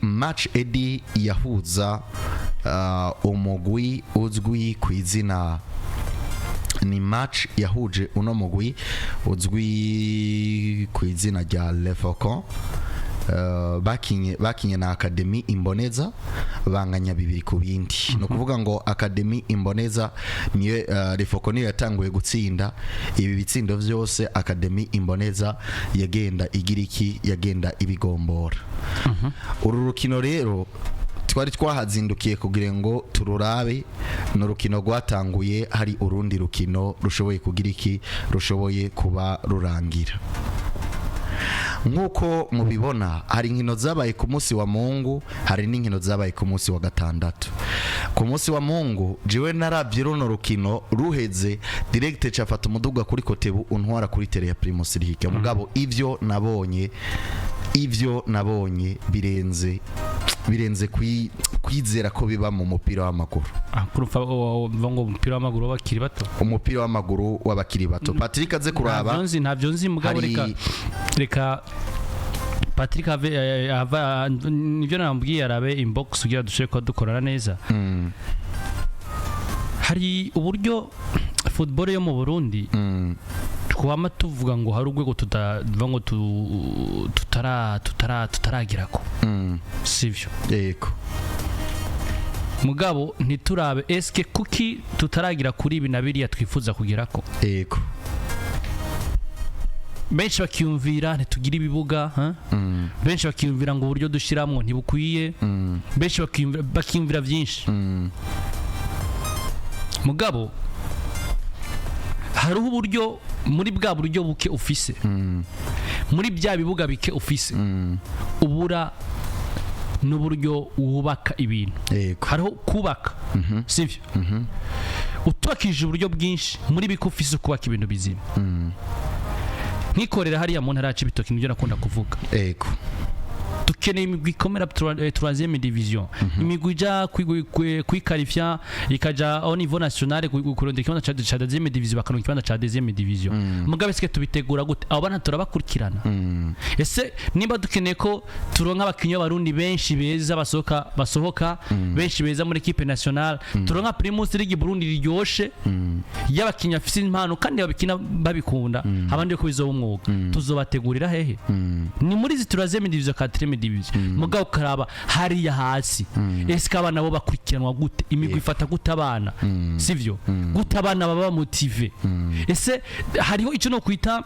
Match edi yahuza umugwi uzwi ku izina, ni match yahuje uno mugwi uzwi ku izina rya Le Faucon, bakinye na Academy Imboneza, banganya 2-2. No kuvuga ngo Academy Imboneza niyo, Le Faucon niyo yatanguye gutsinda ibi bitsindo vyose. Academy Imboneza yagenda igira iki? Yagenda ibigombora. Uru rukino rero twari twahazindukiye kugira ngo tururabe. Ni urukino rwatanguye hari urundi rukino rushoboye kugira iki? Rushoboye kuba rurangira. Nk'uko mubibona, hari inkino zabaye ku munsi wa Mungu, hari n'inkino zabaye ku munsi wa gatandatu. Ku munsi wa Mungu jewe narabye runo rukino ruheze direct, cafata umuduga kuri Kotebu untwara kuri terrain ya Primus League. Mugabo ivyo nabonye birenze kwizera ko biba mu mupira w'amaguru. Ah, kurumva uva ngo umupira w'amaguru w'abakiri bato. Umupira w'amaguru w'abakiri bato, Patrick aze kuraba. Ntabyo nzi mugabo. Reka Patrick ave, ava nibyo namubwiye, arabe inbox kugira dushobore kuba dukorana neza. Hari uburyo football yo mu Burundi twama tuvuga ngo hari urwego tutavuga ngo tutaragerako, sivyo? Yego. Mugabo ntiturabe eske kuki tutaragira kuri ibi na biriya twifuza kugerako. Benshi bakiyumvira ntitugira ibibuga, ha? Benshi bakiyumvira ngo uburyo dushyiramo ntibukwiye. Benshi bakiyumvira byinshi. Mugabo hariho uburyo muri bwa buryo buke ufise, muri bya bibuga bike ufise, ubura n'uburyo wubaka ibintu. Hariho kubaka, sivyo? Utubakishije uburyo bwinshi muri bike ufise, kubaka ibintu bizima. Nkikorera hariya mu ntara ya Cibitoke, nibyo nakunda kuvuga. Dukeneye imigwi ikomera, troisième division, imigwi ija kwiqualifia ikaja au niveau national, kurondera ikibanza ca deuxième division, bakaronka ikibanza ca deuxième division. Mugabe sike tubitegura gute? Abo bana turabakurikirana? Ese nimba dukeneye ko turonka abakinyi b'Abarundi benshi beza basohoka benshi beza muri équipe nationale, turonka Primus League Burundi riryoshe y'abakinyi bafise impano kandi babikina babikunda, abandi ko bizoba umwuga, tuzobategurira hehe? Ni muri izi troisième division, quatrième division. Mugabo ukaraba hariya hasi, ese abana bo bakurikiranwa gute? Imigwi ifata gute abana, sivyo? Gute abana baba motivé? Ese hariho icyo no kwita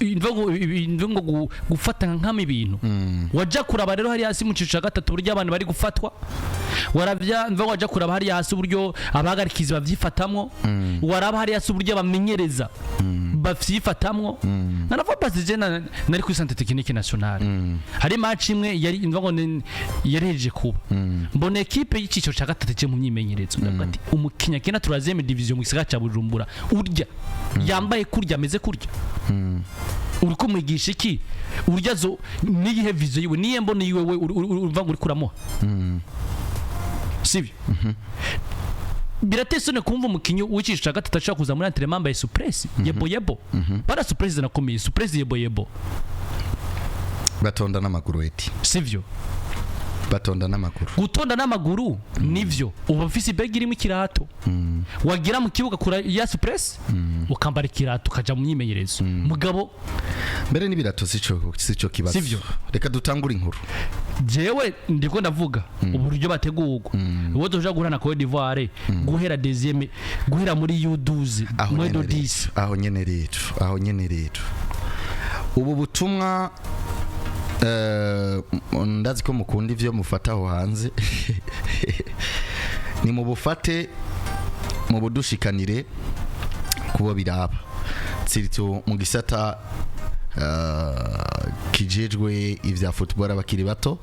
imvugo gufata nkama ibintu? Waja kuraba rero hariya hasi mu ciciro cya gatatu uburyo abantu bari gufatwa, waravya mvugo, waja kuraba hariya hasi uburyo abahagarikizi bavyifatamwo, waraba hariya hasi uburyo abamenyereza bavyifatamwo. Naravuga basi je nari kuri Centre Technique Nationale, hari match imwe yari imvugo yarejeje kuba, mbona équipe y'iciciro cya gatatu ije mu myimenyerezo, ndavuga ati umukinya akina troisième division mu gisagara ca Bujumbura, urya yambaye kurya, ameze kurya, uri kumwigisha iki? Urya zo niyihe vision yiwe, niye mbona yiwe we uva ngo uri kuramuha, sibyo? Birateye isoni kumva umukinnyi w'iciciro cya gatatu ashobora kuza muri entraînement yambaye souplesse yebo yebo. Bara souplesse zinakomeye, souplesse yebo yebo. Batonda n'amaguru eti. Sivyo? Batonda n'amaguru. Gutonda n'amaguru nivyo, uba ufise ibegi irimo ikirato, wagira mu kibuga kura ya souplesse, ukambara ikirato, ukaja mu myimenyerezo. Mugabo mbere n'ibirato sico kibazo. Sivyo. Reka dutangure inkuru. Jewe ndiko ndavuga uburyo bategurwa, uwo tuja guhura na Cote d'Ivoire guhera deuxième, guhera muri U12, aho muri nyene U10. Rero aho nyene rero ubu butumwa, ndazi ko mukunda ivyo mufata aho hanze, ni mu bufate mu budushikanire kubo biraba, surtout mu gisata kijejwe ivya football abakiri bato,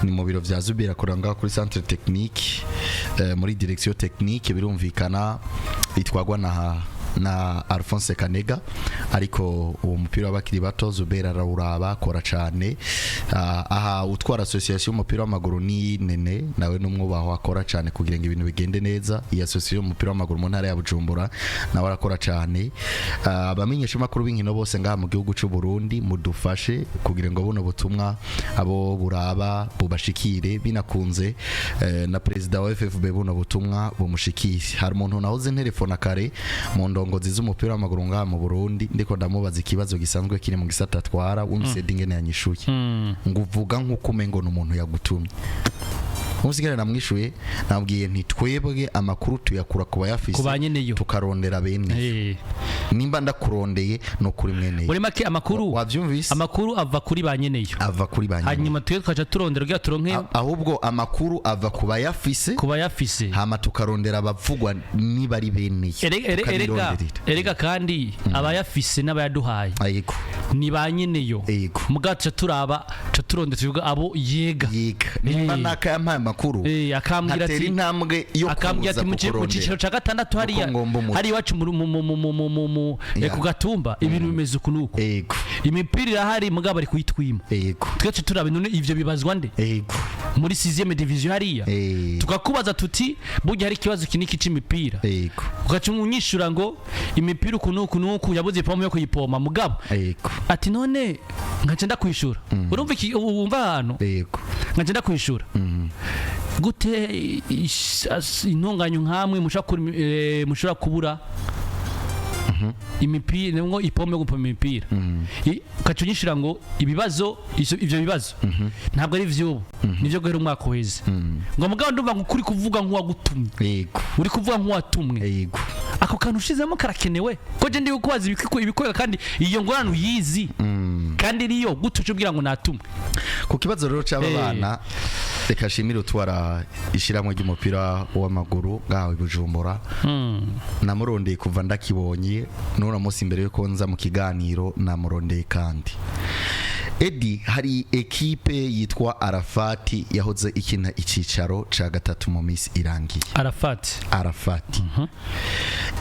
ni mu biro vya Zubira kuranga kuri centre technique, muri direction technique, birumvikana itwagwa na Na Alphonse Kanega, ariko uwo mupira w'abakiri bato Zubera arawuraba, akora cyane. Aha utwara association y'umupira w'amaguru ni Nene, nawe n'umwubaho, akora cyane kugira ngo ibintu bigende neza. Iyi association y'umupira w'amaguru mu ntara ya Bujumbura nawe arakora cyane. Abamenyesha makuru b'inkino bose ngaha mu gihugu cy'u Burundi, mudufashe kugira ngo buno butumwa abo buraba bubashikire, binakunze na perezida wa FFB buno butumwa bumushikire. Hari umuntu nahoze ntelefona kare mu ndongozi z'umupira w'amaguru ngaha mu Burundi, ndiko ndamubaza ikibazo gisanzwe kiri mu gisata atwara. Wumvise dingene yanyishuye ngo uvuga nk'uko umengo ni umuntu yagutumye. Umusigare namwishuye, nabwiye nti twebwe amakuru tuyakura ku bayafise, Ku ba nyeneyo. tukarondera bene. Nimba ndakurondeye no kuri mwene. Muri make amakuru Wavyumvise? Amakuru ava kuri ba nyeneyo. Ava kuri ba nyeneyo. Hanyuma twe tukaca turondera kugira turonke. Ahubwo amakuru ava ku bayafise, ku bayafise, hama tukarondera abavugwa niba ari bene. Erega erega kandi abayafise n'abayaduhaye Ayiko. ni ba nyeneyo. Yego. Muga tuca turaba, tuca turondera, tuvuga abo yega. Yiga nimba naka yampaye amakuru, Akambwira nkatera ati intambwe yo akambwira kuza ati mu kukurondera. ciciro ca gatandatu hariya, Nuko ngomba umuti. hariya iwacu mu ku gatumba ibintu bimeze uku nuku, imipira irahari mugabo bari kuyitwima. Twese turaba none ivyo bibazwa nde? Muri 6e division hariya, tukakubaza tuti burya hari ikibazo iki niki c'imipira, ugaca unyishura ngo imipira uku nuku nuku, yabuze ipompo yo kuyipompa mugabo ati none nkaca ndakwishura. Urumva iki? Wumva ahantu nkaca ndakwishura gute? Intunganyo nkamwe mushobora kubura imipira ngo ipompe yo gupompa imipira. Ugaca unyishura ngo ibibazo ivyo bibazo ntabwo ari vy'ubu, nivyo guhera umwaka uheze, ngo mugabo ndumva ngo kuri kuvuga nk'uwagutumye, uri kuvuga nk'uwatumwe. Ako kantu ushizemo karakenewe ko je ndi kubaza ibikorwa, kandi iyo ngorane uyizi kandi iriyo gute uca ubwira ngo natumwe? Ku kibazo rero c'aba bana, reka shimire utwara ishyirahamwe ry'umupira w'amaguru ngaho i Bujumbura. Namurondeye kuva ndakibonye n'uno munsi imbere yuko nza mu kiganiro namurondeye. Kandi Edi, hari ekipe yitwa Arafati yahoze ikina icicaro ca gatatu mu minsi irangiye. Arafat. Arafati.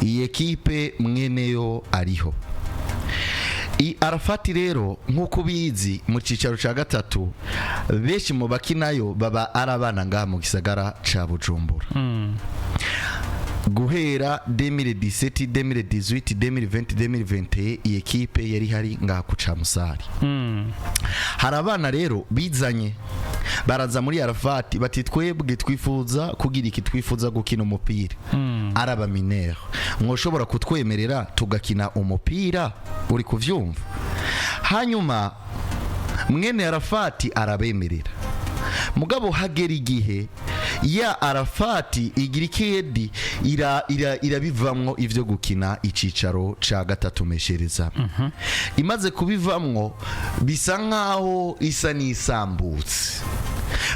Iyi ekipe mweneyo ariho. I Arafati rero, nk'uko ubizi, mu cyicaro cya gatatu benshi mu bakinayo baba ari abana ngaha mu gisagara ca Bujumbura. Guhera 2017, 2018, 2020, 2021, iyi ekipe yari hari ngaha ku Camusari. Hari abana rero bizanye, baraza muri Arafati bati twebwe twifuza kugira iki, twifuza gukina umupira, ari aba mineurs, mwoshobora kutwemerera tugakina umupira? Uri kuvyumva? Hanyuma mwene Arafati arabemerera. Mugabo hagera igihe ya Arafati igira ikedi irabivamwo ivyo gukina icicaro ca gatatu meshereza. Imaze kubivamwo bisa nkaho isa n'isambutse.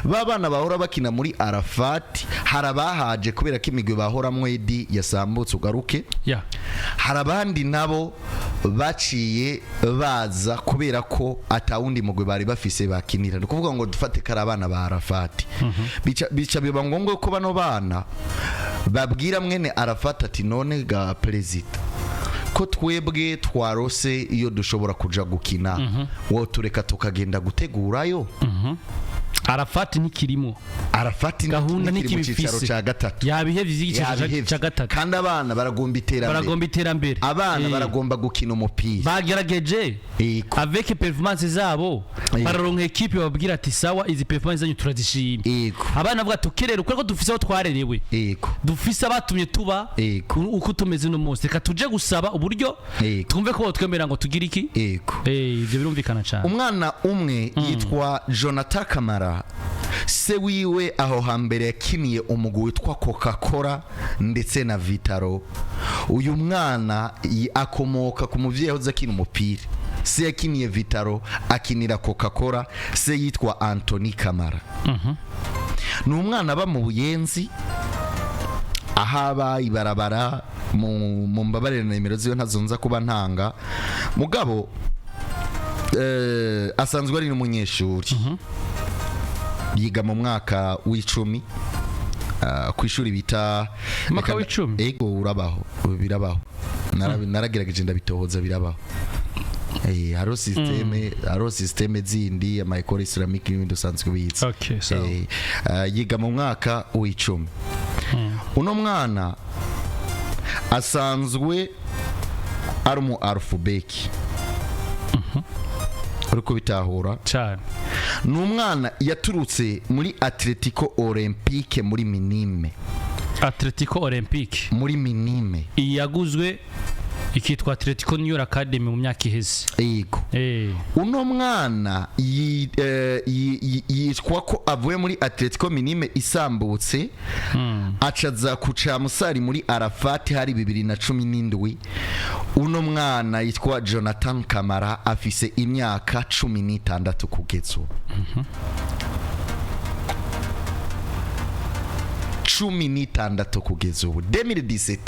Ba bana bahora bakina muri Arafati, hari abahaje kubera ko imigwi bahoramwo, Edi, yasambutse, ugaruke. Hari abandi nabo baciye baza kubera ko atawundi mugwi bari bafise bakinira. Ni ukuvuga ngo dufate kari abana ba Arafati, bica biba ngombwa ko bano bana babwira mwene Arafati ati none ga perezida, ko twebwe twarose iyo dushobora kuja gukina, wo tureka tukagenda gutegurayo? Arafat ntikirimo. Arafati Gahunda ntikiri mu cicaro ntikibifise. ca gatatu. Yabihevye ivy'igiciro Yabihevye. ca gatatu. Kandi abana baragomba iterambere. Baragomba iterambere. Abana baragomba gukina umupira. Bagerageje avec performance zabo, bararonka ekipe bababwira ati sawa, izi performance zanyu turazishimye. Abana bavuga tukerere kuko dufise aho twarerewe, dufise abatumye tuba uko tumeze uno munsi, reka tuje gusaba uburyo, twumve ko botwemera ngo tugire iki. Ivyo birumvikana cyane. Umwana umwe yitwa Jonathan Kamara. Se wiwe aho hambere yakiniye umugwi witwa Coca Cola ndetse na Vitaro. Uyu mwana akomoka ku muvyeyi yahoze akina umupira. Se yakiniye Vitaro, akinira Coca Cola. Se yitwa Anthony Kamara. Ni umwana aba mu Buyenzi, ahaba ibarabara mu mbabarire, na nimero ziwe ntazo nza kuba ntanga. Mugabo asanzwe ari n'umunyeshuri, yiga mu mwaka w'icumi ku ishuri bita Umwaka w'icumi? Ego, urabaho, birabaho. Naragerageje ndabitohoza, birabaho. Hariho système zindi, ama école islamique n'ibindi usanzwe bize. Okay, sawa. Yiga mu mwaka w'icumi. Uno mwana asanzwe ari umu half-back, uri kubitahura? Cyane. Ni umwana yaturutse muri Atletico Olympique muri minime. Atletico Olympique? Muri minime. Iyi yaguzwe ikitwa Atletico New Academy mu myaka iheze? Yego. Uno mwana yitwa ko avuye muri Atletico minime isambutse, acaza ku Camusari muri Arafati hari 2017. Uno mwana yitwa Jonathan Kamara, afise imyaka 16 kugeza ubu. 16 kugeza ubu. 2017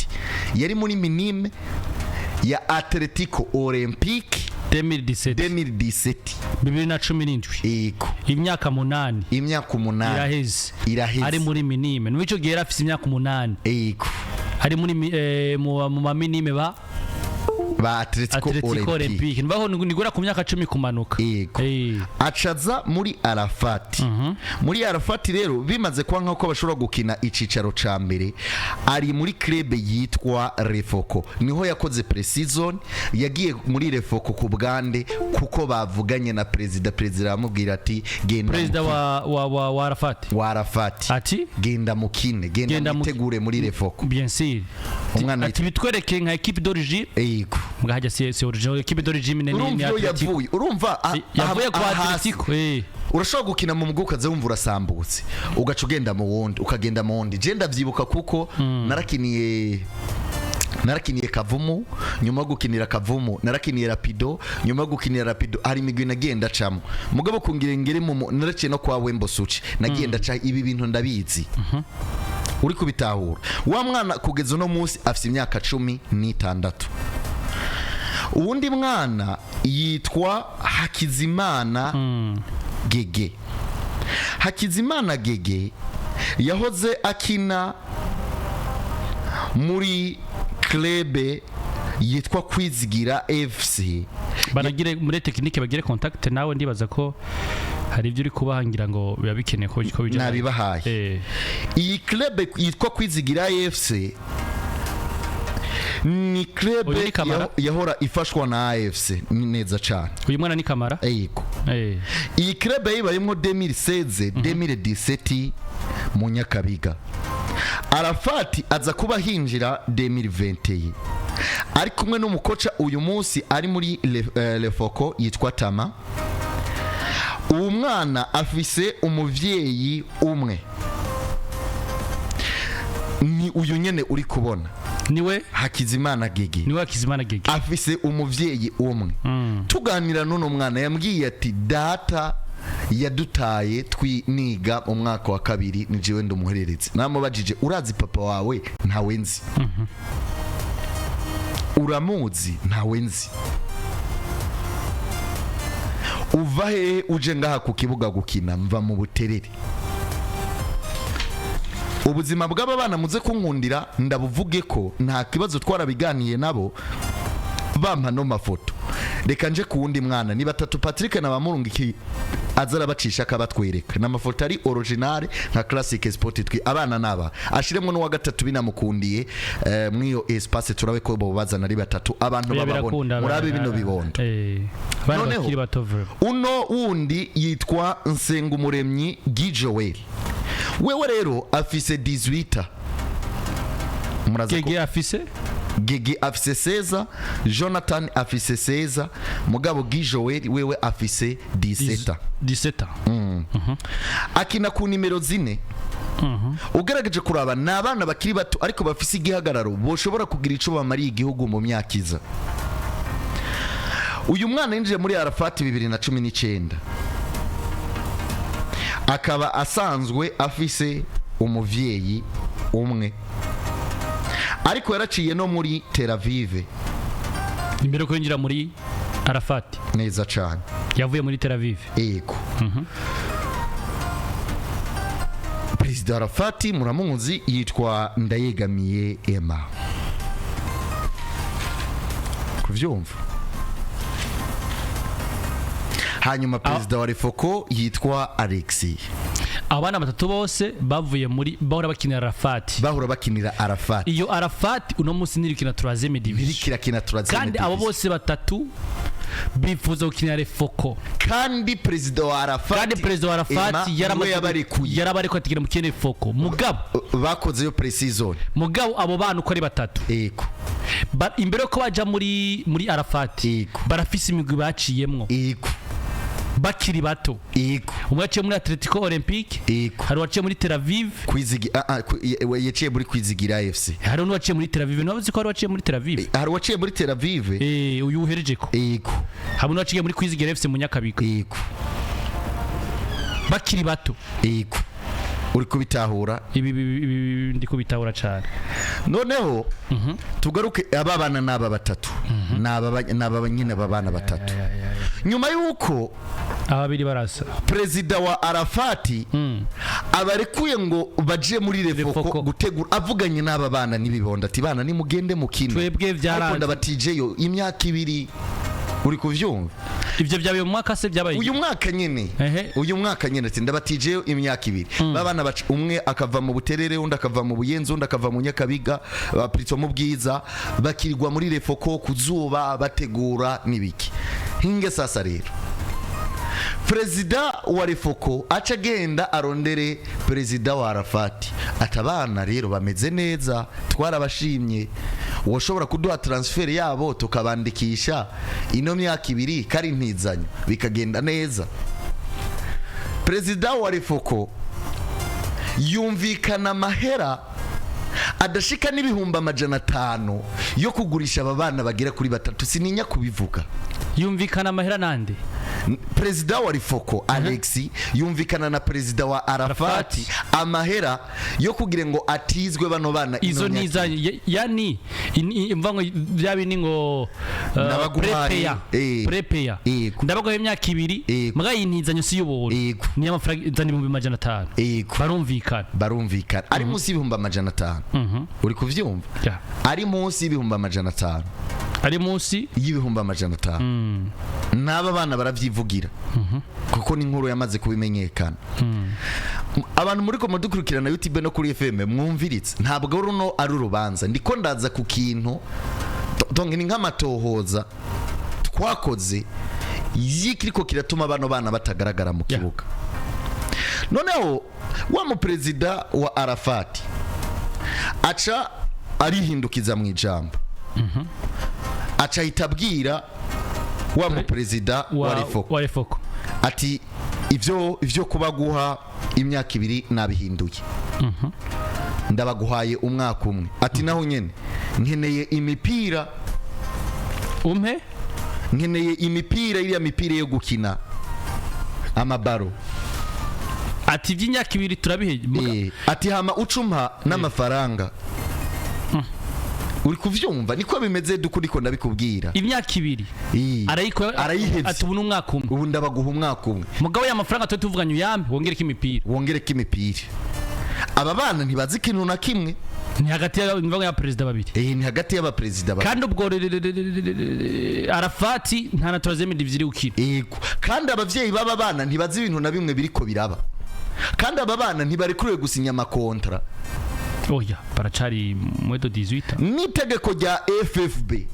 yari muri minime ya Atletico Olympique. 2017? 2017. 2017? Yego. Imyaka 8. Imyaka 8. Iraheze. Iraheze. Ari muri minime muri icyo gihe, yari afise imyaka 8. Yego. Ari muri mu ma minime ba Ba Atletico, Atletico Olympique. Olympique nibaho nigura ku myaka 10 kumanuka. Yego. Acaza muri Arafati. Muri Arafati rero bimaze kuba nk'uko bashobora gukina icicaro ca mbere, ari muri club yitwa Refoko, niho yakoze pre-season. Yagiye muri Refoko ku bwande kuko bavuganye na perezida. Perezida aramubwira ati: "Genda Perezida mukine." wa Arafat. Wa Arafati. Ati: "Genda mukine, genda, Genda mwitegure muri Refoko." Bien sûr. Umwana Ati: "Bitwereke nka équipe d'origine." Yego. Mbwa si original équipe d'origine ni Urumva ni iyo Atletico. yavuye, urumva Yavuye kwa hasi. Atletico. Urashobora gukina mu mugwi ukaza wumva urasambutse, ugaca ugenda mu wundi, ukagenda mu wundi. Je ndavyibuka kuko narakiniye Kavumu. Nyuma yo gukinira Kavumu narakiniye Rapido. Nyuma yo gukinira Rapido hari imigwi nagiye ndacamo, mugabo kungira ngere mu naraciye no kwa Wembo Suci nagiye ndaca. Ibi bintu ndabizi, uri kubitahura? Wa mwana kugeza uno munsi afite imyaka 16. Uwundi mwana yitwa Hakizimana Gege. Hakizimana Gege yahoze akina muri club yitwa Kwizigira FC. Baragire muri technique, bagire contact nawe. Ndibaza ko hari ibyo uri kubahangira ngo biba bikeneye ko bija. Nabibahaye. Iyi club yitwa Kwizigira FC ni club Uyu ni Kamara? Yahora ifashwa na AFC. Ni neza cyane. Uyu mwana ni Kamara? Yego. Iyi club yayibayemo 2016, 2017 mu Nyakabiga. Arafati aza kuba hinjira 2021 ari kumwe n'umukoca uyu munsi ari muri Lefoko yitwa Tama. Uwo mwana afise umuvyeyi umwe, ni uyu nyene uri kubona. Niwe? Hakizimana Gege. Niwe Hakizimana Gege. Afise umuvyeyi umwe. Tuganira n'uno mwana yambwiye ati: "Data yadutaye twiniga mu mwaka wa kabiri, ni jewe ndumuhereretse." Namubajije: "Urazi papa wawe?" "Ntawe nzi." "Uramuzi?" "Ntawe nzi." "Uva hehe uje ngaha ku kibuga gukina?" "Mva mu Buterere." Ubuzima bw'aba bana muze kunkundira ndabuvuge ko nta kibazo, twarabiganiye nabo bampa no mafoto. Reka nje ku wundi mwana, ni batatu. Patrick na bamurungiki aza arabacisha akabatwereka ni amafoto ari original nka Classic Sport. Twi abana naba ashiremo n'uwa gatatu binamukundiye, mw'iyo espace turabe ko bo bazana ari batatu abantu Oya, bababona. Birakunda. Murabe bino bibondo. Abana Noneho, bakiri bato vraiment. Uno wundi yitwa Nsengumuremyi Guy Joel. Wewe rero afise 18, muraza ko Gege afise Gege afise 16, Jonathan afise 16, mugabo Guy Joel wewe afise 17. 17. Akina ku nimero 4. Ugerageje kuraba ni abana bakiri bato ariko bafise igihagararo, boshobora kugira ico bamariye igihugu mu myaka iza. Uyu mwana yinjiye muri Arafati 2019, akaba asanzwe afise umuvyeyi umwe, ariko yaraciye no muri Tel Aviv. Imbere yo kwinjira muri Arafat? Neza cane. Yavuye muri Tel Aviv? Ego. Perezida Arafati muramuzi, yitwa Ndayegamiye Emma. Kuvyumva? Hanyuma perezida wa Refoko yitwa Alexis. Abana batatu bose bavuye muri, bahora bakinira Arafati. Bahora bakinira Arafat. Iyo Arafati uno munsi ntirikina troisième division. Ntirikina troisième. Kandi abo bose batatu bifuza gukinira Refoko. Kandi perezida wa Arafat, Kandi perezida wa Arafati Emma, niwe yabarekuye. Yarabarekuye atigira mukine Refoko, mugabo Bakozeyo pre-season. Mugabo abo bana uko ari batatu, imbere yuko baja muri Arafati, barafise imigwi baciyemwo bakiri bato. Umwe yaciye muri Atletico Olympique, hari uwaciye muri Tel Aviv. Kwizigi, yaciye muri Kwizigira FC. Hari n'uwaciye muri Tel Aviv. Ntiwabuze ko hari uwaciye muri Tel Aviv? Hari uwaciye muri Tel Aviv. Uyu uhereje ko hari n'uwaciye muri Kwizigira FC mu Nyakabiga bakiri bato. Ego, uri kubitahura? Ibi ndi kubitahura cyane. Noneho tugaruke, aba bana ni aba batatu, ni aba nyine, aba bana batatu, nyuma y'uko Ababiri barasa. perezida wa Arafati abarekuye ngo baje muri Refoko Refoko. gutegura, avuganye n'aba bana n'ibibondo ati: "Bana, nimugende mukine." Twebwe byaranze. Ariko ndabatijeyo imyaka 2, uri kuvyumva? Ibyo byabaye mu mwaka se byabaye? Uyu mwaka nyene. Uyu mwaka nyene, ati: "Ndabatijeyo imyaka 2." Babana baca, umwe akava mu Buterere, undi akava mu Buyenzi, undi akava mu Nyakabiga, baplutôt mu Bwiza, bakirirwa muri Refoko ku zuba bategura n'ibiki. Hinge sasa rero, perezida wa Refoko aca agenda arondere perezida wa Arafati ati: "Abana rero bameze neza, twarabashimye, woshobora kuduha transfert yabo tukabandikisha ino myaka 2 kari ntizanyo, bikagenda neza?" Perezida wa Refoko yumvikana amahera adashika n'500,000 yo kugurisha aba bana bagera kuri batatu. Sininya kubivuga. Yumvikana amahera nande? Perezida wa Rifoko Alexi yumvikana na perezida wa Arafati amahera yo kugira ngo atizwe bano bana ino Izo myaka. ni za yani imva ngo bya bindi ngo Ndabaguhaye, prépayé. Prépayé. Ndabaguhaye imyaka 2. Muga iyi ntizanyo si y'ubuntu. Ni amafaranga nzana 500,000. Barumvikana. Barumvikana ari munsi y'500,000, uri kuvyumva? Ya. Ari munsi y'500,000. Ari munsi Y'500,000. N'aba bana baravyivugira kuko ni inkuru yamaze kubimenyekana. Abantu muri ko mudukurikirana YouTube no kuri FM, mwumviritse, ntabwo runo ari urubanza, ndiko ndaza ku kintu. Donc ni nk'amatohoza twakoze y'ikiriko kiratuma bano bana batagaragara mu kibuga. Noneho wa muperezida wa Arafati aca arihindukiza mu ijambo, aca ahita abwira wa muperezida wa Refoko wa Refoko ati: Ivyo kubaguha imyaka 2 nabihinduye, ndabaguhaye umwaka umwe." Ati: "Naho nyene nkeneye imipira." Umpe? "Nkeneye imipira, iriya mipira yo gukina amabaro." Ati: "Iby'imyaka 2 turabihe." Ati: "Hama ucumpa n'amafaranga." Uri kuvyumva? Niko bimeze dukuriko ndabikubwira. Imyaka 2 arayikora. Arayihevye. Ati: "Ubu ni umwaka umwe." "Ubu ndabaguha umwaka umwe." Mugabo ya mafaranga tuba tuvuganye uyampe, wongereko imipira. Wongereko imipira. Aba bana ntibazi ikintu na kimwe. Ni hagati ya ya perezida babiri. Ni hagati y'abaperezida babiri. Kandi ubwo Arafati nta na troisième division iri gukina. Yego, kandi abavyeyi b'aba bana ntibazi ibintu na bimwe biriko biraba, kandi aba bana ntibarekuriwe gusinya amakontra. Oya, baracari moins de 18 ans. N'itegeko rya FFB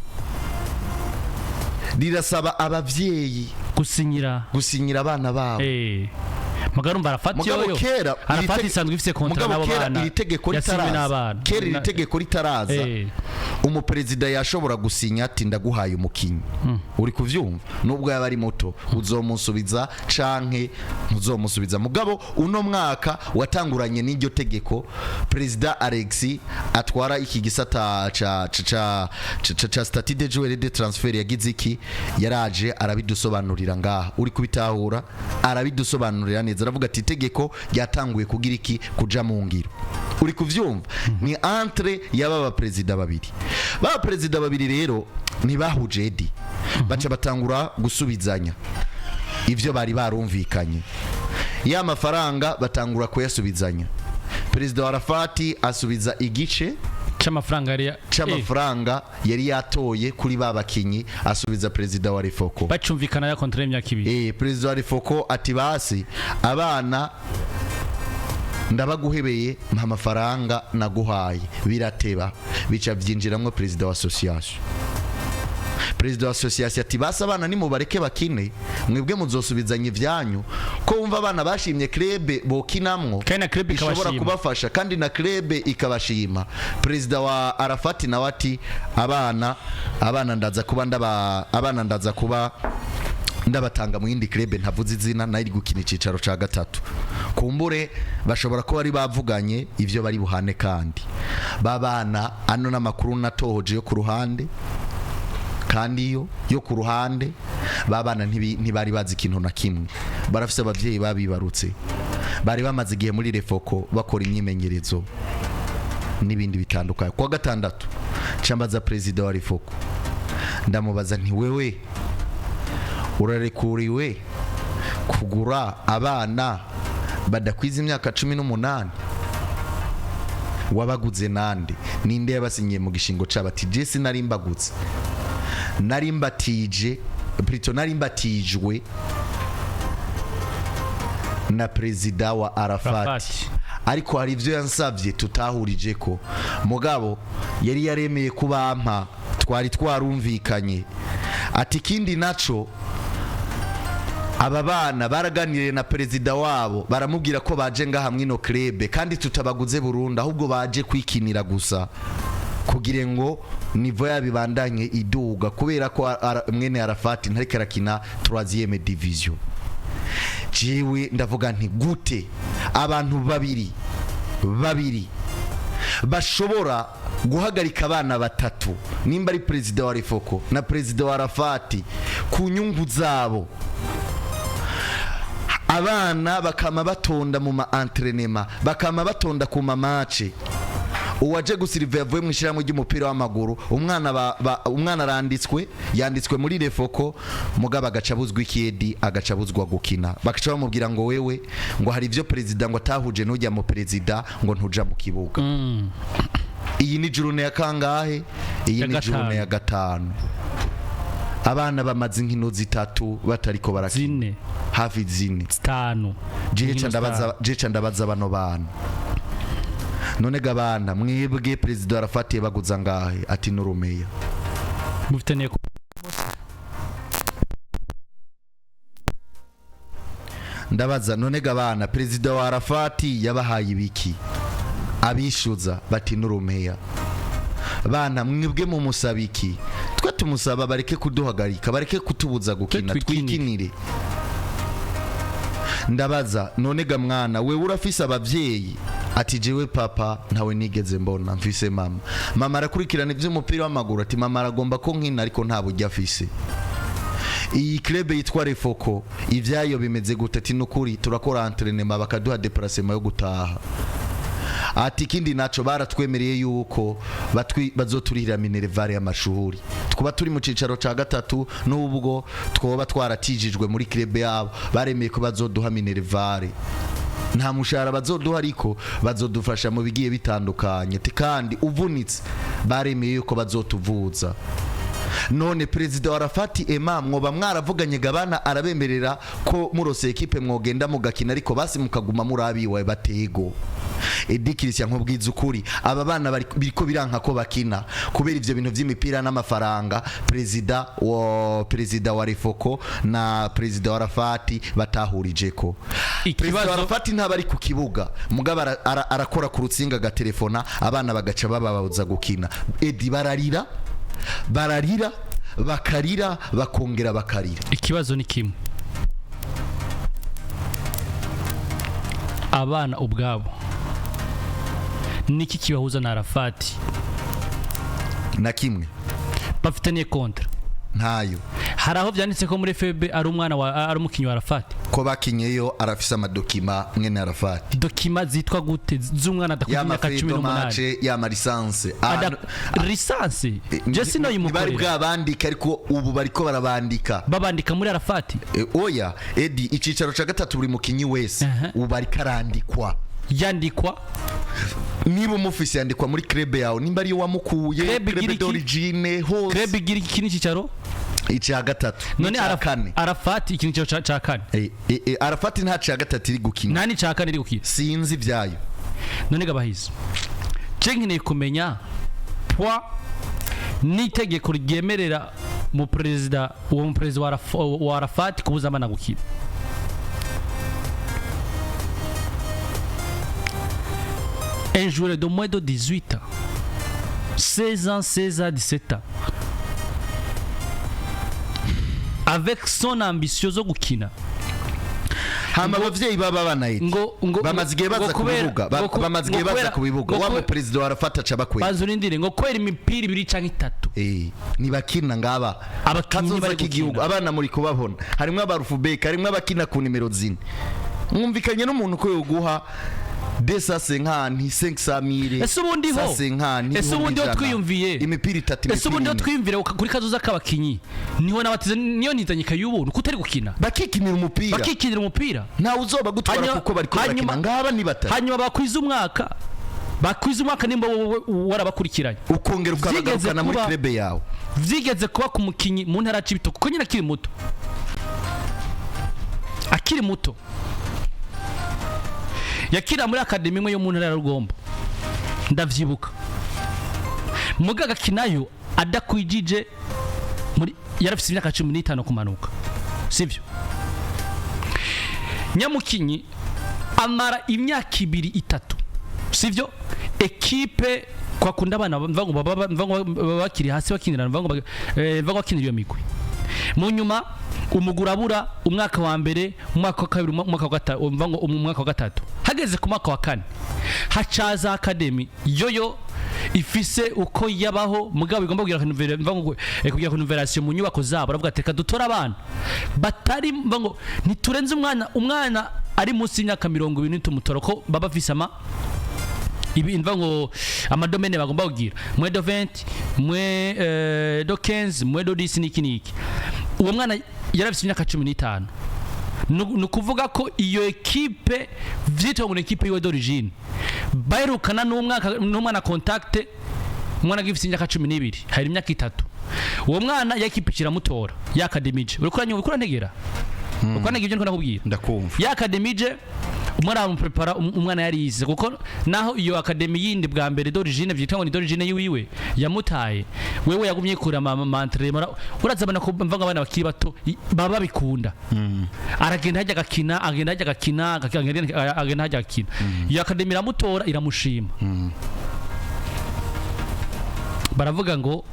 rirasaba abavyeyi gusinyira gusinyira abana babo. Mugabo urumva Arafati Mugabo yoyo kera Arafati isanzwe ifise contrat mugabo n'abo kera bana iri tegeko yasinywe ritaraza, n'abana. kera iri tegeko ritaraza, umuperezida yashobora gusinya ati: "Ndaguhaye umukinyi," uri kuvyumva, "nubwo yaba ari muto, uzomusubiza canke ntuzomusubiza." Mugabo uno mwaka watanguranye n'iryo tegeko, perezida Alexis atwara iki gisata ca statut de joueur de transfert yagize iki? Yaraje arabidusobanurira ngaha, uri kubitahura? Arabidusobanurira neza, aravuga ati: "Itegeko ryatanguye kugira iki? Kuja mu ngiro." Uri kuvyumva? Ni entre y'aba baperezida babiri. Ba perezida babiri rero ntibahuje edi, baca batangura gusubizanya ivyo bari barumvikanye. Ya mafaranga batangura kuyasubizanya, perezida wa Arafati asubiza igice. C'amafaranga yari C'amafaranga yari yatoye kuri ba bakinyi, asubiza perezida wa Refoko. Bacumvikana ya contrat y'imyaka 2. Perezida wa Refoko ati: "Basi abana ndabaguhebeye, mpa amafaranga naguhaye." Birateba, bica byinjiramwo perezida wa association. Perezida wa association ati: "Basi abana nimubareke bakine, mwebwe muzosubizanya ivyanyu, ko wumva abana bashimye club bokinamwo Kandi na club ishobora ikabashima. kubafasha, kandi na club ikabashima." Perezida wa Arafati nawe ati: Abana ndaza kuba ndaba abana ndaza kuba ndabatanga mu yindi club ntavuze izina, nayo iri gukina icicaro ca gatatu." Kumbure bashobora kuba bari bavuganye ivyo bari buhane. Kandi babana ano n'amakuru natohoje yo ku ruhande, kandi yo ku ruhande, babana ntibari bazi ikintu na kimwe. Barafise abavyeyi babibarutse, bari bamaze igihe muri Refoko bakora imyimenyerezo n'ibindi bitandukanye. Kuwa gatandatu cambaza perezida wa Refoko, ndamubaza nti: "Wewe urarekuriwe kugura abana badakwiza imyaka 18? Wabaguze nande? Ninde yabasinyiye mu gishingo cabo?" Ati: "Je sinari mbagutse, nari mbatije, plutôt nari mbatijwe na perezida wa Arafat." Arafat. Ariko hari ibyo yansabye tutahurije ko, mugabo yari yaremeye kubampa, twari twarumvikanye. Ati: "Ikindi naco, aba bana baraganiriye na perezida wabo, baramubwira ko baje ngaha mwino club kandi tutabaguze burundu, ahubwo baje kwikinira gusa kugira ngo niveau yabo ibandanye iduga, kubera ko mwene Arafati ntariko arakina 3e division." Jewe ndavuga nti: "Gute abantu babiri babiri bashobora guhagarika abana batatu, nimba ari perezida wa Refoko na perezida wa Arafati, ku nyungu zabo, abana bakama batonda mu ma entraînement, bakama batonda ku ma match? Uwaje gusiriva yavuye mu ishyirahamwe ry'umupira w'amaguru, umwana umwana aranditswe, yanditswe muri Refoko, mugabo agaca abuzwa ikiyedi, agaca abuzwa gukina, bagaca bamubwira ngo wewe ngo hari ibyo perezida ngo atahuje n'ujya mu perezida, ngo ntuja mu kibuga." Iyi ni journée ya kangahe iyi? Ya Ni gatanu. Journée ya gatanu. Abana bamaze inkino zitatu batariko barakina. Zine. Hafi zine. Zitanu. Jeca Inkino ndabaza zitanu. jeca ndabaza bano bana: "None gabana mwebwe perezida arafatiye baguza ngahe?" Ati: "N'urumeya." Mufitaniye Ndabaza: "None gabana, perezida wa Arafati yabahaye ibiki abishyuza?" Bati: "N'urumeya." "Bana mwebwe mumusaba iki?" "Twe tumusaba bareke kuduhagarika, bareke kutubuza gukina, twikinire. Twikinire." Ndabaza: "None ga mwana, wewe urafise abavyeyi?" Ati: "Jewe papa ntawe nigeze mbona, mfise mama. Mama arakurikirana ivy'umupira w'amaguru." Ati: "Mama aragomba ko nkina, ariko nta buryo afise." "Iyi club yitwa Refoko ivyayo bimeze gute?" Ati: "Nukuri turakora entraînement bakaduha déplacement yo gutaha." Ati: "Ikindi naco, baratwemereye yuko bazoturihira minerval y'amashuri, twaba turi mu cicaro ca gatatu, nubwo twoba twaratijijwe muri club yabo, baremeye ko bazoduha minerval. Nta mushahara bazoduha, ariko bazodufasha mu bigiye bitandukanye." Ati: "Kandi uvunitse baremeye yuko bazotuvuza." "None perezida wa Arafati Ema mwoba mwaravuganye gabana, arabemerera ko murose ekipe mwogenda mugakina, ariko basi mukaguma murabiwe batego?" Edi Christian, nkubwiza ukuri, aba bana biriko biranka ko bakina kubera ivyo bintu vy'imipira n'amafaranga perezida wa Refoko na perezida wa Arafati batahurijeko. Perezida wa Arafati ntaba ari ku kibuga, mugabo arakora ku rutsinga, agatelefona abana, bagaca bababuza gukina. Edi, bararira, bararira, bakarira, bakongera bakarira. Ikibazo ni kimwe: abana ubwabo niki kibahuza na Arafati? Na kimwe. Bafitaniye contrat? Ntayo. Hari aho byanditse ko muri FB ari umwana wa, ari umukinnyi wa Arafati? Ko bakinyeyo, arafise ama documents mwene Arafati. Documents zitwa gute z'umwana adakuze imyaka cumi y'ama n'umunani match, y'ama licence. Licence je sino Ntibari yimukorera. bwabandika, ariko ubu bariko barabandika. Babandika muri Arafati? Oya Edi, icicaro ca gatatu, buri mukinyi wese ubu ariko arandikwa. Yandikwa. Niba umufise, yandikwa muri club yawe, nimba ariyo wamukuye. Club igira Club iki? d'origine hose. Club igira iki n'ikicaro? Icya gatatu None n'icya kane. Arafati iki nicyo ca kane. Arafati nta cya gatatu iri gukina. Nta n'icya kane iri gukina. Sinzi ibyayo. None gabahizi, je nkeneye kumenya poids n'itegeko ryemerera mu perezida, uwo mu perezida wa Arafati kubuza abana gukina. Un joueur de moins de 18 ans, 16 ans, 16 ans, 17 ans, avec son ambition zo gukina. Hama abavyeyi baba banayiti Ngo bamaze igihe baza ngo ku bibuga, ngo bamaze igihe ngo baza ku bibuga, ngo wa mu perezida wa Arafati aca bakwega. Bazurindire ngo kubera imipira ibiri canke itatu. Ntibakina ngaba. Abakinyi Kazoza bari k'igihugu. gukina. Abana muri kubabona, harimwo abarufubeka, harimwo abakina ku nimero zine. Mwumvikanye n'umuntu ko yoguha desa cinquante, 500 mille. Ese ubundi ho? Cinquante. Ese ubundi ho twiyumviye? Imipira itatu, Ese ubundi imipira ho ine. Twiyumvire kuri kazoza k'abakinyi, niho nabatize, niyo nizanye kayubu nuko utari gukina. Bakikinira umupira. Bakikinira umupira. Ntawe uzoba gutwara kuko bariko barakina. Ngaba ni batatu. Hanyuma bakwiza umwaka nimba wowe warabakurikiranye, Ukongera Vyigeze ukabagarukana muri kuba- club yawe. Vyigeze kuba ku mukinyi mu ntara ya Cibitoke, kuko nyine akiri muto, akiri muto yakira muri académie imwe yo mu ntara ya Rugombo, ndavyibuka. Muga agakinayo adakwijije muri, yarafise imyaka 15 kumanuka, sivyo? Nyamukinyi amara imyaka ibiri, itatu, sivyo? Ekipe kwa kunda abana mva ngo mva ngo baba bakiri hasi bakinira, mva ngo bakinira iyo migwi. Mu nyuma umugura abura umwaka wa mbere, umwaka wa kabiri, umwaka wa gatatu, mva ngo umwaka wa gatatu, hageze ku mwaka wa kane hacaza academy yoyo ifise uko yabaho, mugabo igomba kugira mva ngo kugira renouvelation mu nyubako zabo. Baravuga ati: "Reka dutore abana batari, mva ngo ntiturenze umwana ari munsi y'imyaka 20, ntitumutora ko baba bafise ama ibi, mva ngo ama domaines bagomba kugira moins de 20, moins de 15, moins de 10, niki niki." Uwo mwana yarafise imyaka 15. Ni ukuvuga ko iyo ekipe vyitwa ngo ni ekipe yiwe d'origine baherukana n'umwaka n'umwana contact, umwana agifise imyaka 12, hari imyaka 3 uwo mwana ya ekipe kiramutora ya académie. Uriko uranyumva? Uriko urantegera? Uriko urantegera ibyo ndiko ndakubwira? Ndakumva. Ya académie, umwana bamuprepara, umwana yarize, kuko naho iyo académie yindi bwa mbere d'origine vyitwa ngo ni d'origine yiwiwe yamutaye, wewe yagumye yikura ama entraînement. Urazabona ko mva ngo abana bakiri bato baba babikunda. Aragenda hajya agakina, agenda hajya agakina, agenda hajya agakina. Iyo académie iramutora, iramushima. Baravuga ngo: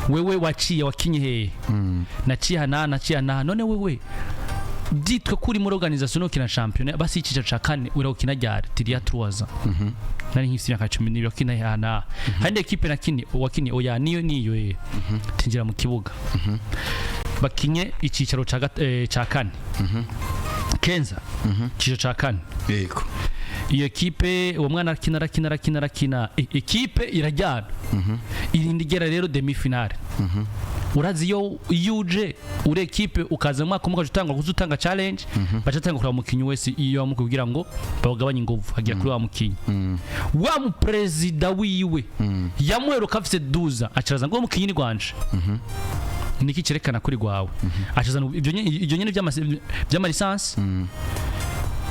"Wewe waciye wakinye hehe?" "Naciye hana, naciye hana." "None wewe byitwa ko uri muri organisation no kina championnat, basi icyiciro ca kane urawukina ryari?" "Tiriya 3 ans nari nkifite imyaka 12 wakina hana hari ekipe nakini." "Wakini?" "Oya, niyo niyo." Tinjira mu kibuga, bakinye icyicaro ca kane, kenza icyicaro ca kane. Iyo ekipe, uwo mwana arakina, arakina, arakina, arakina. Ekipe irajyana, irinda igera rero demi finale. Urazi iyo uje uri ekipe, ukaza mu mwaka umwe, ukaja utanga kuza utanga challenge, baca atanga kureba umukinyi wese iyo bamukubwira ngo bawugabanye inguvu, agera kuri wa mukinyi wa mu perezida wiwe yamuheruka afise 12, acaraza ngo: "Uwo mukinyi ni gwanje." Niki cyerekana kuri gwawe? Acazana ibyo nyene vy'ama licence: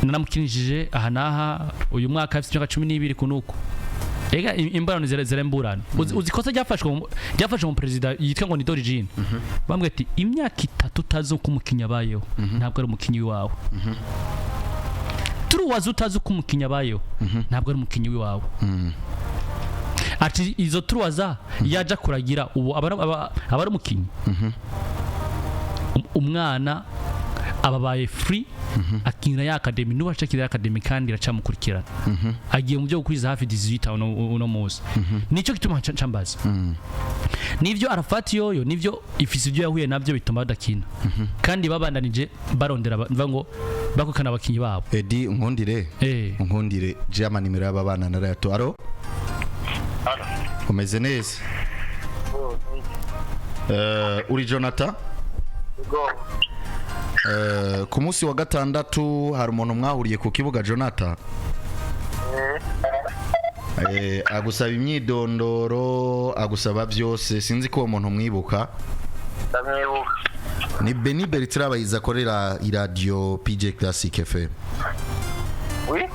"Naramukinishije aha n'aha, uyu mwaka afite imyaka 12 kunuko." Ega imburano ziremburana. Uzi ikosa ryafashwe mu perezida yitwa ngo ni d'origine? Bambwiye ati: "Imyaka 3 utazi uko umukinnyi abayeho, ntabwo ari umukinnyi wawe. Turuwazi utazi uko umukinnyi abayeho, ntabwo ari umukinnyi wawe." Ati: "Izo turuwaza yaja kuragira ubu aba ari umukinnyi." Umwana ababaye free, akinira ya academy, nuba akinira ya academy kandi iracamukurikirana. Agiye mu byo gukwiza hafi 18 uno munsi. Nicyo gituma ncambaza nivyo Arafati yoyo, nivyo ifise ibyo yahuye navyo bituma badakina, kandi babandanije barondera mva ngo bakukana abakinyi babo. Edi, nkundire. Nkundire je, amanimero y'aba bana narayato. Aro? Halo. Umeze neza? Oh, Uri Jonathan? Go. Ku munsi wa gatandatu hari umuntu mwahuriye ku kibuga, Jonathan? Agusaba imyidondoro, agusaba byose. Sinzi ko uwo muntu mwibuka. Ndamwibuka. Ni Beni Bertrand Bayizi akorera iradiyo PJ Classic FM. Oui.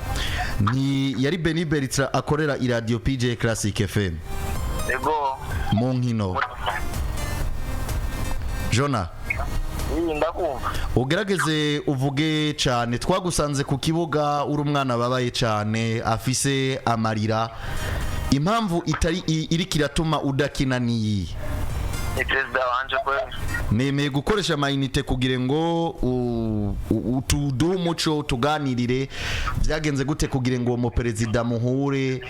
Ni yari Beni Bertrand akorera iradiyo PJ Classic FM. Ego. Mu nkino. Jona. Oui, ndakumva. Ugerageze uvuge cyane. Twagusanze ku kibuga uri umwana babaye cyane, afise amarira. Impamvu itari iriko iratuma udakina niyi? Ni perezida wanje kweli. Nemeye gukoresha amayinite kugira ngo tuduhe umuco, tuganirire byagenze gute kugira ngo uwo muperezida muhure.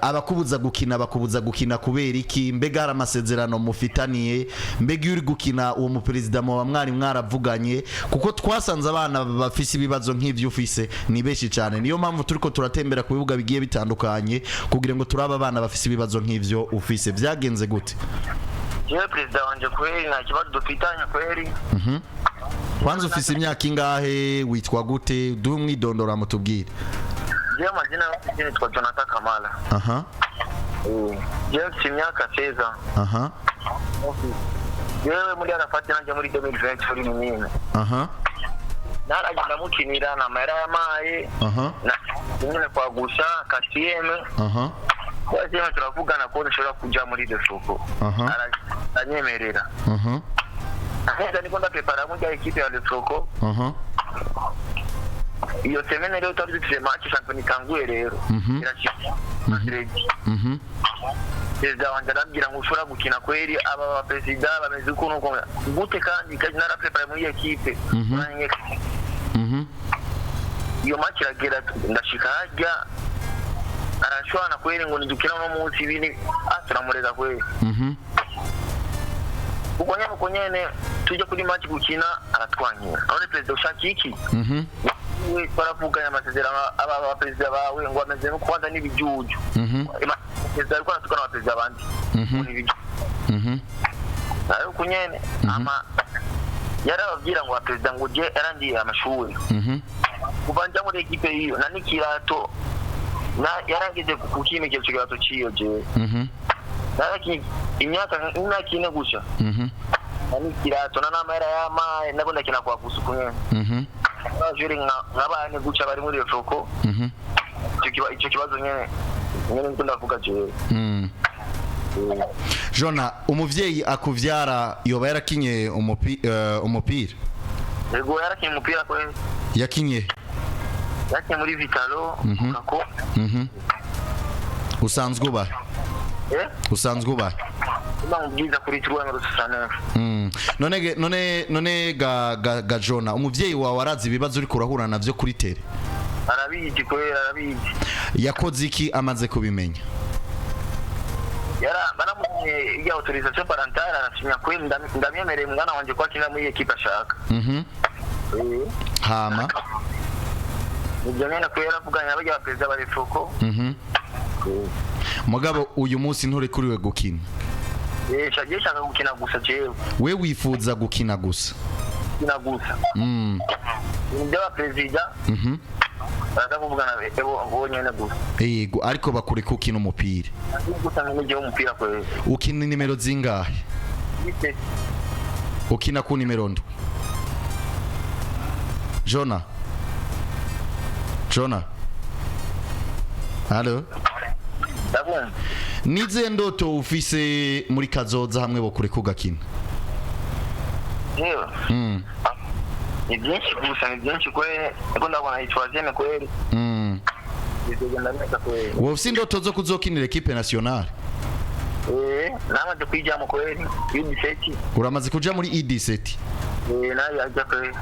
Abakubuza gukina bakubuza gukina kubera iki? Mbega hari amasezerano mufitaniye? Mbega iyo uri gukina uwo muperezida muba mwari mwaravuganye? Kuko twasanze abana bafise ibibazo nk'ibyo ufise ni benshi cyane. Niyo mpamvu turiko turatembera ku bibuga bigiye bitandukanye kugira ngo turabe abana bafise ibibazo nk'ivyo ufise. Byagenze gute? Jewe perezida wanje kweli nta kibazo dufitanye kweli. Kwanza ufise imyaka ingahe? Witwa gute? Duhe umwidondoro mutubwire. Jewe amazina yanjye nitwa Jonathan Kamala. Jewe mfite imyaka 16. Jewe muri Arafat nanjye muri 2020 muri minini. Naragenda mukinira na mahera yamaye. Na nyine kwa gusa KTM. Kwa turavugana ko nshobora kuja muri Lesoko. Aranyemerera. Aheza niko ndaprepara mujya ekipe ya Lesoko. Iyo semaine rero twari dufite match champion itanguye rero. Irakina. Perezida wanje arambwira ngo ushobora gukina kweri, aba ba perezida bameze uko nuko gute, kandi kazi naraprepara muri ekipe. Iyo match iragera, ndashika harya arashwana kweri ngo nidukina uno munsi ibindi, turamureka kweri. Ubwo nyene uko nyene tujya kuri match gukina aratwanyira. None perezida ushaka iki? We twaravuganye amasezerano, aba ba perezida bawe ngo ameze no kubanza n'ibijuju. Perezida ariko aratukana abaperezida bandi ngo ni ibijuju. Ariko nyene ama yarababwira ngo perezida ngo je yarangiye amashuri. Kuva nja muri ekipe yiyo na n'ikirato na yarangije kukima icyo kirato ciyo jewe. Narakinye imyaka 4 gusa. Na n'ikirato na n'amahera y'amaye nako ndakina kwa gusuku nyene. Abajure nk'abane guca bari muri Lesoko. Icyo kibazo nyene nyene niko ndavuga jewe. Jona, umuvyeyi akuvyara yoba yarakinye umupira? Yego, yarakinye umupira kweli. Yakinye? Yarakinye muri Vitalo kako. Usanzwe uba? Usanzwe uba? Bamubwiza kuri 369. None ga Jona, umuvyeyi wawe arazi ibibazo uriko urahura navyo kuri tere? Arabizi kweli, arabizi. Yakoze iki amaze kubimenya? Baramutumye ya autorisation parentale, arasinya kweli, ndamyemereye umwana wanje ko akina muri ekipe ashaka. Hama? Ibyo nyene kweli yaravuganye n'abarya ba perezida ba Lesoko. Mugabo uyu munsi nturekuriwe gukina? Shagiye shaka gukina gusa jewe. We wifuza gukina gusa? Gukina gusa. Ibintu by'abaperezida baraza kuvugana bo nyene gusa. Yego, ariko bakureka ukina umupira? Gusa nk'umujyi w'umupira kweli. Ukina nimero zingahe? Bite? Ukina ku nimero 7. Jona, Jona, halo? Ndabumva. Nize ndoto ufise muri kazoza hamwe bokureka ugakina? Yewe. Ni byinshi gusa, ni byinshi kweli, niko ndabona iyi troisième kweli. Bizogenda neza kweli. Wowe ufise indoto zo kuzokinira equipe nationale? Namaze kwijamo kweli U17. Uramaze kuja muri E17? Nayo yajya kweli.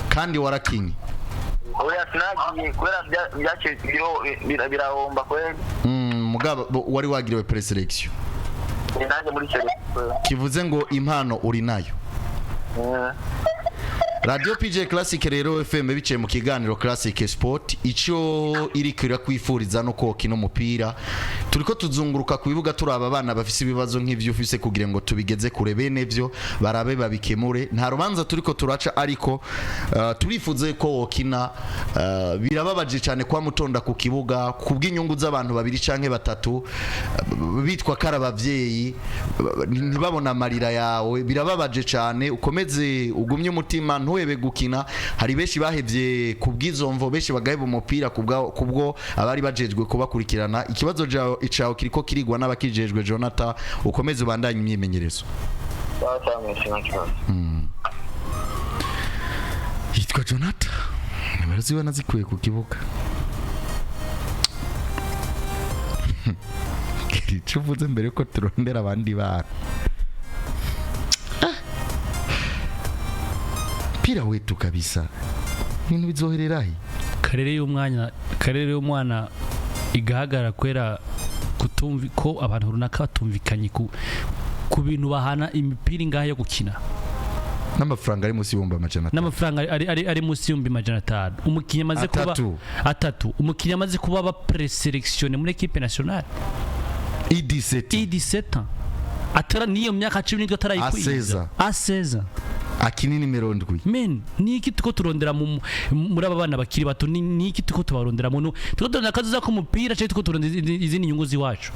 Kandi warakinye? Oya, sinagiye kubera byaciye birahomba kweli. Mugabo wari wagiriwe preselection? Nanjye muri selection kweli. Kivuze ngo impano uri nayo. Radio PJ Classic rero FM biciye mu kiganiro Classic Sport, ico iri kwifuriza no kokina umupira. Turiko tuzunguruka ku bibuga turaba abana bafise ibibazo nk'ivyo ufise kugira ngo tubigeze kure bene vyo barabe babikemure. Nta rubanza turiko turaca, ariko turifuze ko wokina. Birababaje cyane kwa mutonda ku kibuga kubw'inyungu z'abantu babiri canke batatu, bitwa kari abavyeyi, ntibabona amarira yawe. Birababaje cyane. Ukomeze ugumye umutima, ntuhebe gukina. Hari benshi bahevye kubw'izo mvo, benshi bagaheba umupira kubwo abari bajejwe kubakurikirana. Ikibazo cawe kiriko kirigwa n'abakijejwe. Jonathan, ukomeze ubandanye imyimenyerezo. Sawa sawa, merci, nta kibazo. Yitwa Jonathan, nimero ziwe nazikuye ku kibuga. Icyo uvuze mbere yuko turondera abandi bana. Ah! Mpira wetu kabisa, ibintu bizohererahe? Karere y'umwanya, karere y'umwana igahagarara kubera kutumvi ko abantu runaka batumvikanye ku bintu bahana imipira ingahe yo gukina. N'amafaranga ari munsi y'500,000. N'amafaranga ari munsi y'500,000, umukinnyi amaze kuba Atatu. Atatu. Umukinnyi amaze kuba ba présélectionné muri équipe nationale. I17. I17 ans, atara niyo myaka 17 atarayikwiza. A 16. A 16. Akini nimero 7. Men, ni iki tuko turondera muri aba bana bakiri bato? Ni iki tuko tubarondera mu tuko turondera akazuza k'umupira cyangwa tuko turondera izindi nyungu z'iwacu?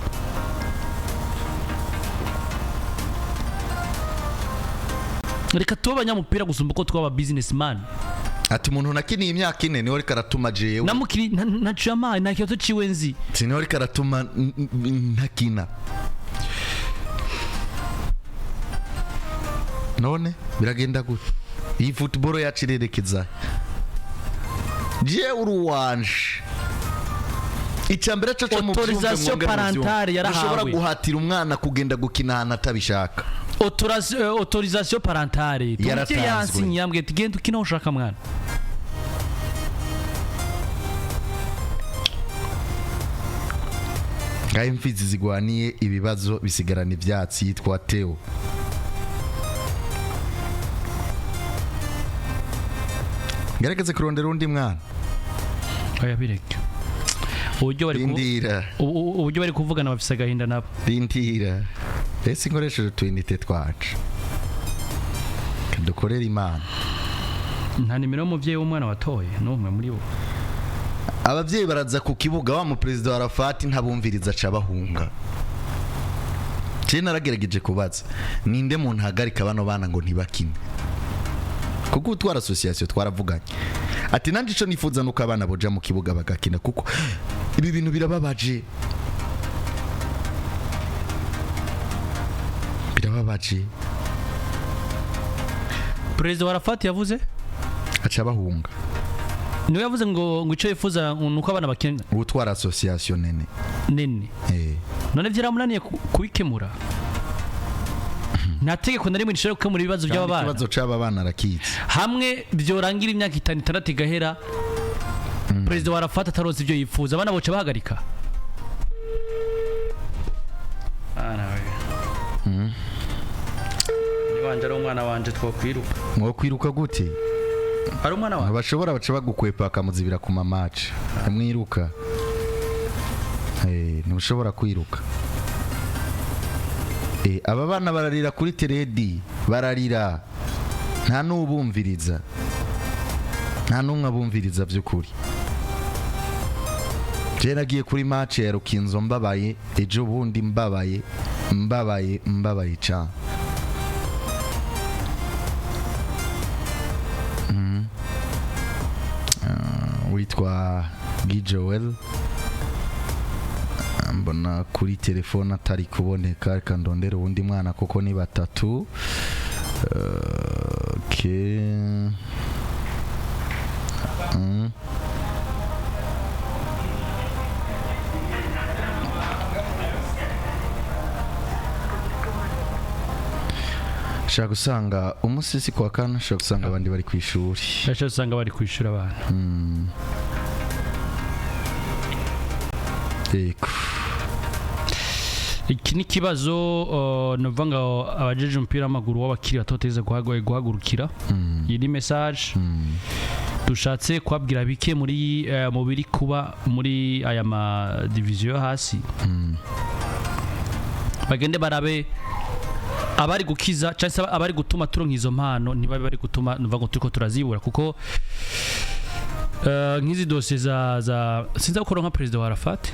Reka tube abanyamupira gusumba uko twaba businessman. Ati umuntu nakiniye imyaka 4 niwe ariko aratuma jewe Namukiri ntaciye amazi, nta kibazo ciwe nzi. Niwe ariko aratuma ntakina. None biragenda gute? Iyi football yacu irerekeza je uruwanje. Icyambere cyo cyo mu byumve, Autorisation mwongere mubyumve. parentale yarahawe. Ushobora guhatira umwana kugenda gukina ahantu atabishaka. Autorisation parentale. Yaratanzwe. Umuvyeyi yansinye, yambwiye ati genda ukina aho ushaka mwana. Ngaho imfizi zigwaniye ibibazo bisigarana ibyatsi. Yitwa Theo. Ngerageze kurondera undi mwana. Oya, bireke. Uburyo bari Rindira. Uburyo bari kuvugana, bafise agahinda nabo. Rindira, ese nkoresheje utuyinite twacu dukorera Imana. Nta nimero y'umuvyeyi w'umwana watoye n'umwe muri bo? Ababyeyi baraza ku kibuga, wa muperezida wa Arafati ntabumviriza, aca bahunga. Je naragerageje kubaza ninde muntu ahagarika bano bana ngo ntibakine, kuko utwara association twaravuganye, ati nanjye ico nifuza nuko abana boja mu kibuga bagakina, kuko ibi bintu birababaje, birababaje. Perezida wa Arafati yavuze Aca bahunga. Niwe yavuze ngo ico yifuza ni uko abana bakina. Utwara association nene. Nene. Eh. None vyaramunaniye kubikemura? Nta tegeko na rimwe rishobora gukemura ibibazo Kandi by'aba bana. Ikibazo c'aba bana arakitse. Hamwe byorangira imyaka 5, 6 igahera, perezida wa Arafati ataronse ivyo yifuza, abana boca bahagarika. Niwanje ari umwana wanje twokwiruka. Mwokwiruka gute? Ari umwana wanje. Ntibashobora, baca bagukwepa bakamuzibira ku mamaci. Ntimwiruka. Ntushobora kwiruka. Aba bana bararira kuri teredi, bararira, nta n'ubumviriza, nta n'umwe abumviriza by'ukuri. Je nagiye kuri match ya Rukinzo mbabaye, ejo bundi mbabaye, mbabaye, mbabaye cyane. Witwa Guy Joel mbona kuri telefone atari kuboneka. Reka ndondere uwundi mwana kuko ni batatu. Okay. Ushobora gusanga umusisi kwa kane, ushobora gusanga abandi bari ku ishuri. Ndashobora usanga bari kwishura abantu. Yego. Iki ni ikibazo novuga ngo abajeje umupira w'amaguru w'abakiri bato bateza guhagurukira. Iyi ni message dushatse kubabwira bike muri mu biri kuba muri aya ma division yo hasi, bagende barabe abari gukiza cyangwa se abari gutuma turonka izo mpano, ntibabe bari gutuma nuvuga ngo turiko turazibura, kuko nk'izi dosiye za sinza gukora nka perezida wa Arafat.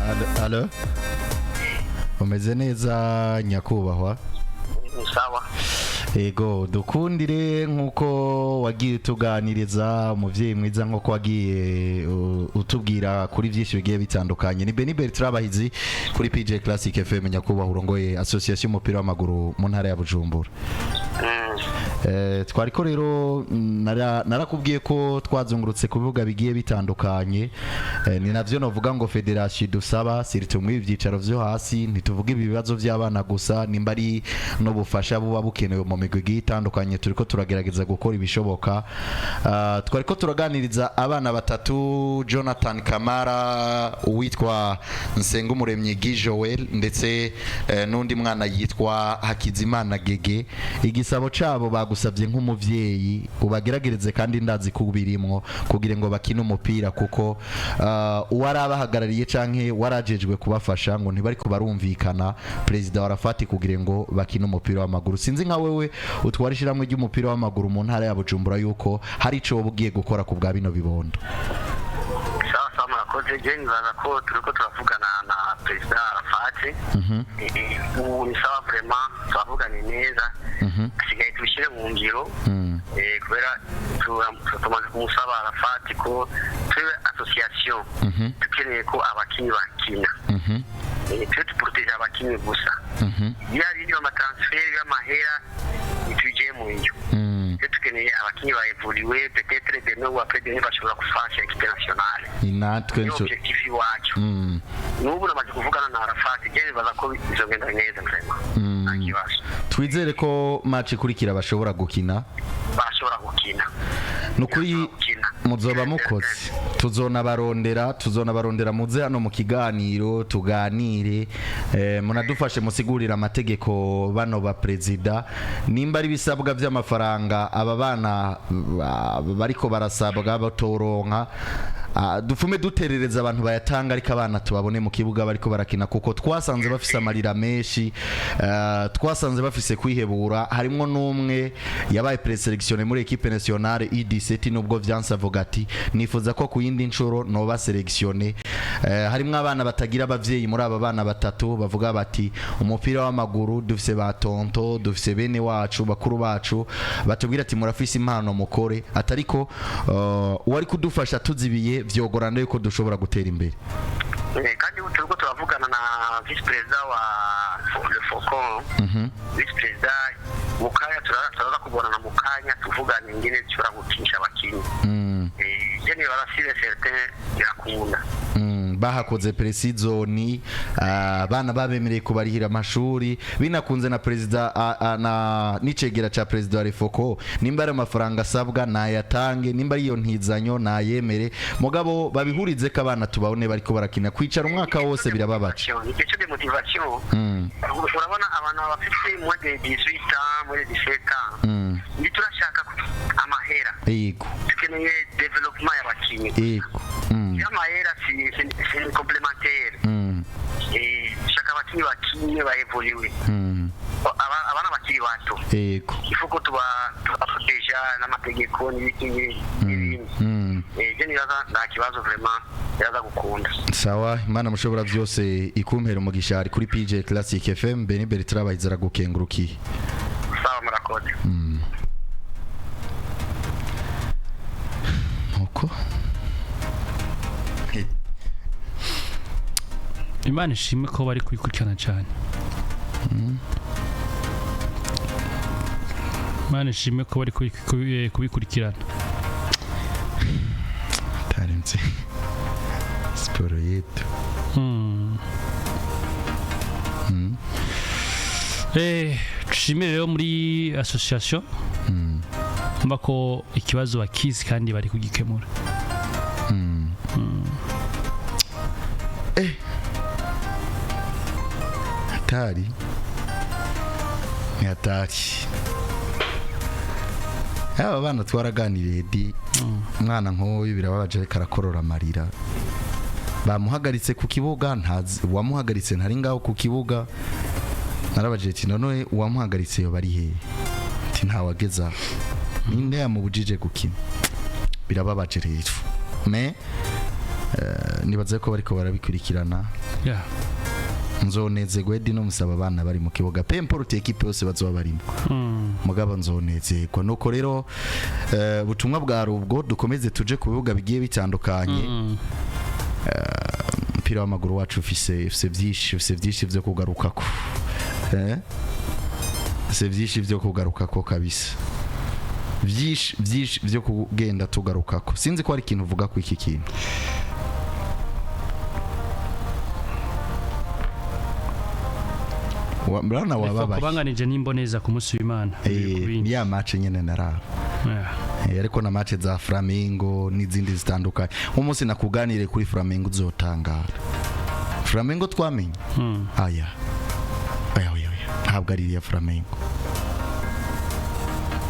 Alo, alo. Umeze neza nyakubahwa? Ni sawa. Ego, dukundire nk'uko wagiye utuganiriza, umuvyeyi mwiza, nk'uko wagiye utubwira kuri byinshi bigiye bitandukanye. Ni Beni Bertrand Bahizi kuri PJ Classic FM, nyakubahwa urongoye association y'umupira w'amaguru mu ntara ya Bujumbura. Twariko rero narakubwiye ko twazungurutse ku bibuga bigiye bitandukanye. Ni navyo novuga ngo federation dusaba surtout muri ibi byicaro vyo hasi, ntituvuga ibi bibazo by'abana gusa, nimba ari n'ubufasha buba bukenewe mu migwi igiye itandukanye, turiko turagerageza gukora ibishoboka. Twariko turaganiriza abana batatu: Jonathan Kamara, uwitwa Nsengumuremyi Guy Joel, ndetse n'undi mwana yitwa Hakizimana Gege. Igisabo cabo bagusabye nk'umuvyeyi ubageragereze, kandi ndazi ko ubirimwo, kugira ngo bakine umupira, kuko uwarabahagarariye canke warajejwe kubafasha ngo ntibariko barumvikana perezida wa Arafati kugira ngo bakine umupira w'amaguru. Sinzi nka wewe utwara ishyirahamwe ry'umupira w'amaguru mu ntara ya Bujumbura yuko hari ico woba ugiye gukora ku bwa bino bibondo. Sawa sawa, murakoze. Je nibaza ko turiko turavugana na perezida Arafati. Ubu ni sawa, vraiment turavuganye neza, hasigaye tubishyire mu ngiro. Kubera tumaze kumusaba Arafati ko tube association dukeneye ko abakinyi bakina. Twe tuproteje abakinyi gusa, ya bindi amatransfert y'amahera ntitujye mu ngiro. Twe dukeneye abakinyi ba évoluer, peut-être demain ou après demain bashobora gufasha équipe nationale. Ni natwe niyo objectif iwacu. N'ubu namaze kuvugana na Arafat, je nibaza ko bizogenda neza, vraiment nta kibazo. Twizere ko match ikurikira bashobora gukina. Bashobora gukina. Nukuri Gukina. muzoba mukoze, tuzonabarondera muze hano mu kiganiro tuganire, munadufashe musigurire amategeko bano ba perezida, nimba ari ibisabwa by'amafaranga aba bana bariko barasabwa batoronka. Dufume duterereza abantu bayatanga, ariko abana tubabone mu kibuga bariko barakina, kuko twasanze bafise amarira menshi, twasanze bafise kwihebura. Harimwo n'umwe yabaye présélectionné muri équipe nationale U17, nubwo vyanse avuga ati nifuza ko ku yindi nshuro noba sélectionné. Harimwo abana batagira abavyeyi muri aba bana batatu, bavuga bati umupira w'amaguru dufise ba tonto, dufise bene wacu, bakuru bacu batubwira ati murafise impano mukore, atariko uwari kudufasha tuzibiye vyogorana yuko dushobora gutera imbere. Kandi ubu turiko turavugana na vice président wa le Faucon, vice président mukanya turaza kubonana mukanya tuvugane ingene dushobora gukinisha abakinyi. Je nibaza sûr et certain birakunda. Bahakoze pré-saison, abana babemereye kubarihira amashuri, binakunze na perezida na n'icegera ca perezida wa Refoko, nimba ari amafaranga asabwa nayatange, nimba ari iyo ntizanyo nayemere, mugabo babihurize ko abana tubabone bariko barakina. Kwicara umwaka wose birababaca. Ni question de motivation. Urabona abantu bafite moins de 18 ans, moins de 17 ans, ntiturashaka amahera. Dukeneye développement y'abakinyi. Y'amahera c'est complémentaire. Dushaka abakinyi bakinye ba évoluer. Abana bakiri bato, il faut ko tubaproteja n'amategeko n'ibiki n'ibindi. Je nibaza nta kibazo, vraiment biraza gukunda. Sawa, Imana mushobora byose ikumpera umugisha. Ari kuri PJ Classic FM, Beni Bertrand Bahizara gukengurukiye. Sawa, murakoze. Nuko. Imana ishimwe ko bari kubikurikirana cyane. Mana ishimwe ko bari kubikurikirana. Tarimtse siporo yetu. Dushimire rero muri association mba ko ikibazo bakizi kandi bari kugikemura. Hatari ni hatari. Aba bana twaraganiriye di umwana nk'uyu birababaje, ariko arakorora amarira. Bamuhagaritse ku kibuga, ntazi uwamuhagaritse, ntari ngaho ku kibuga. Narabajije ati: "None uwamuhagaritse yo bari hehe?" Ati: "Ntawageza aho." Ninde yamubujije gukina? Birababaje rero, mais nibaze ko bariko barabikurikirana. Nzonezerwa Edi no musaba abana bari mu kibuga, peu importe équipe yose bazoba barimo, mugabo nzonezerwa. Nuko rero ubutumwa bwa rubwo, dukomeze tuje ku bibuga bigiye bitandukanye. Umupira w'amaguru wacu ufise byinshi, ufise byinshi byo kugarukako, ufise byinshi byo kugarukako kabisa, byinshi byinshi byo kugenda tugarukako. Sinzi ko hari ikintu uvuga ku iki kintu. Murabona wababaye. Kubanganije n'imboneza ku munsi w'Imana. Ni ya match nyene naraba. Ariko na match za Flamengo n'izindi zitandukanye. Umunsi nakuganire kuri Flamengo uzotangara. Flamengo twamenye, aya aya aya aya, ntabwo ari iriya Flamengo.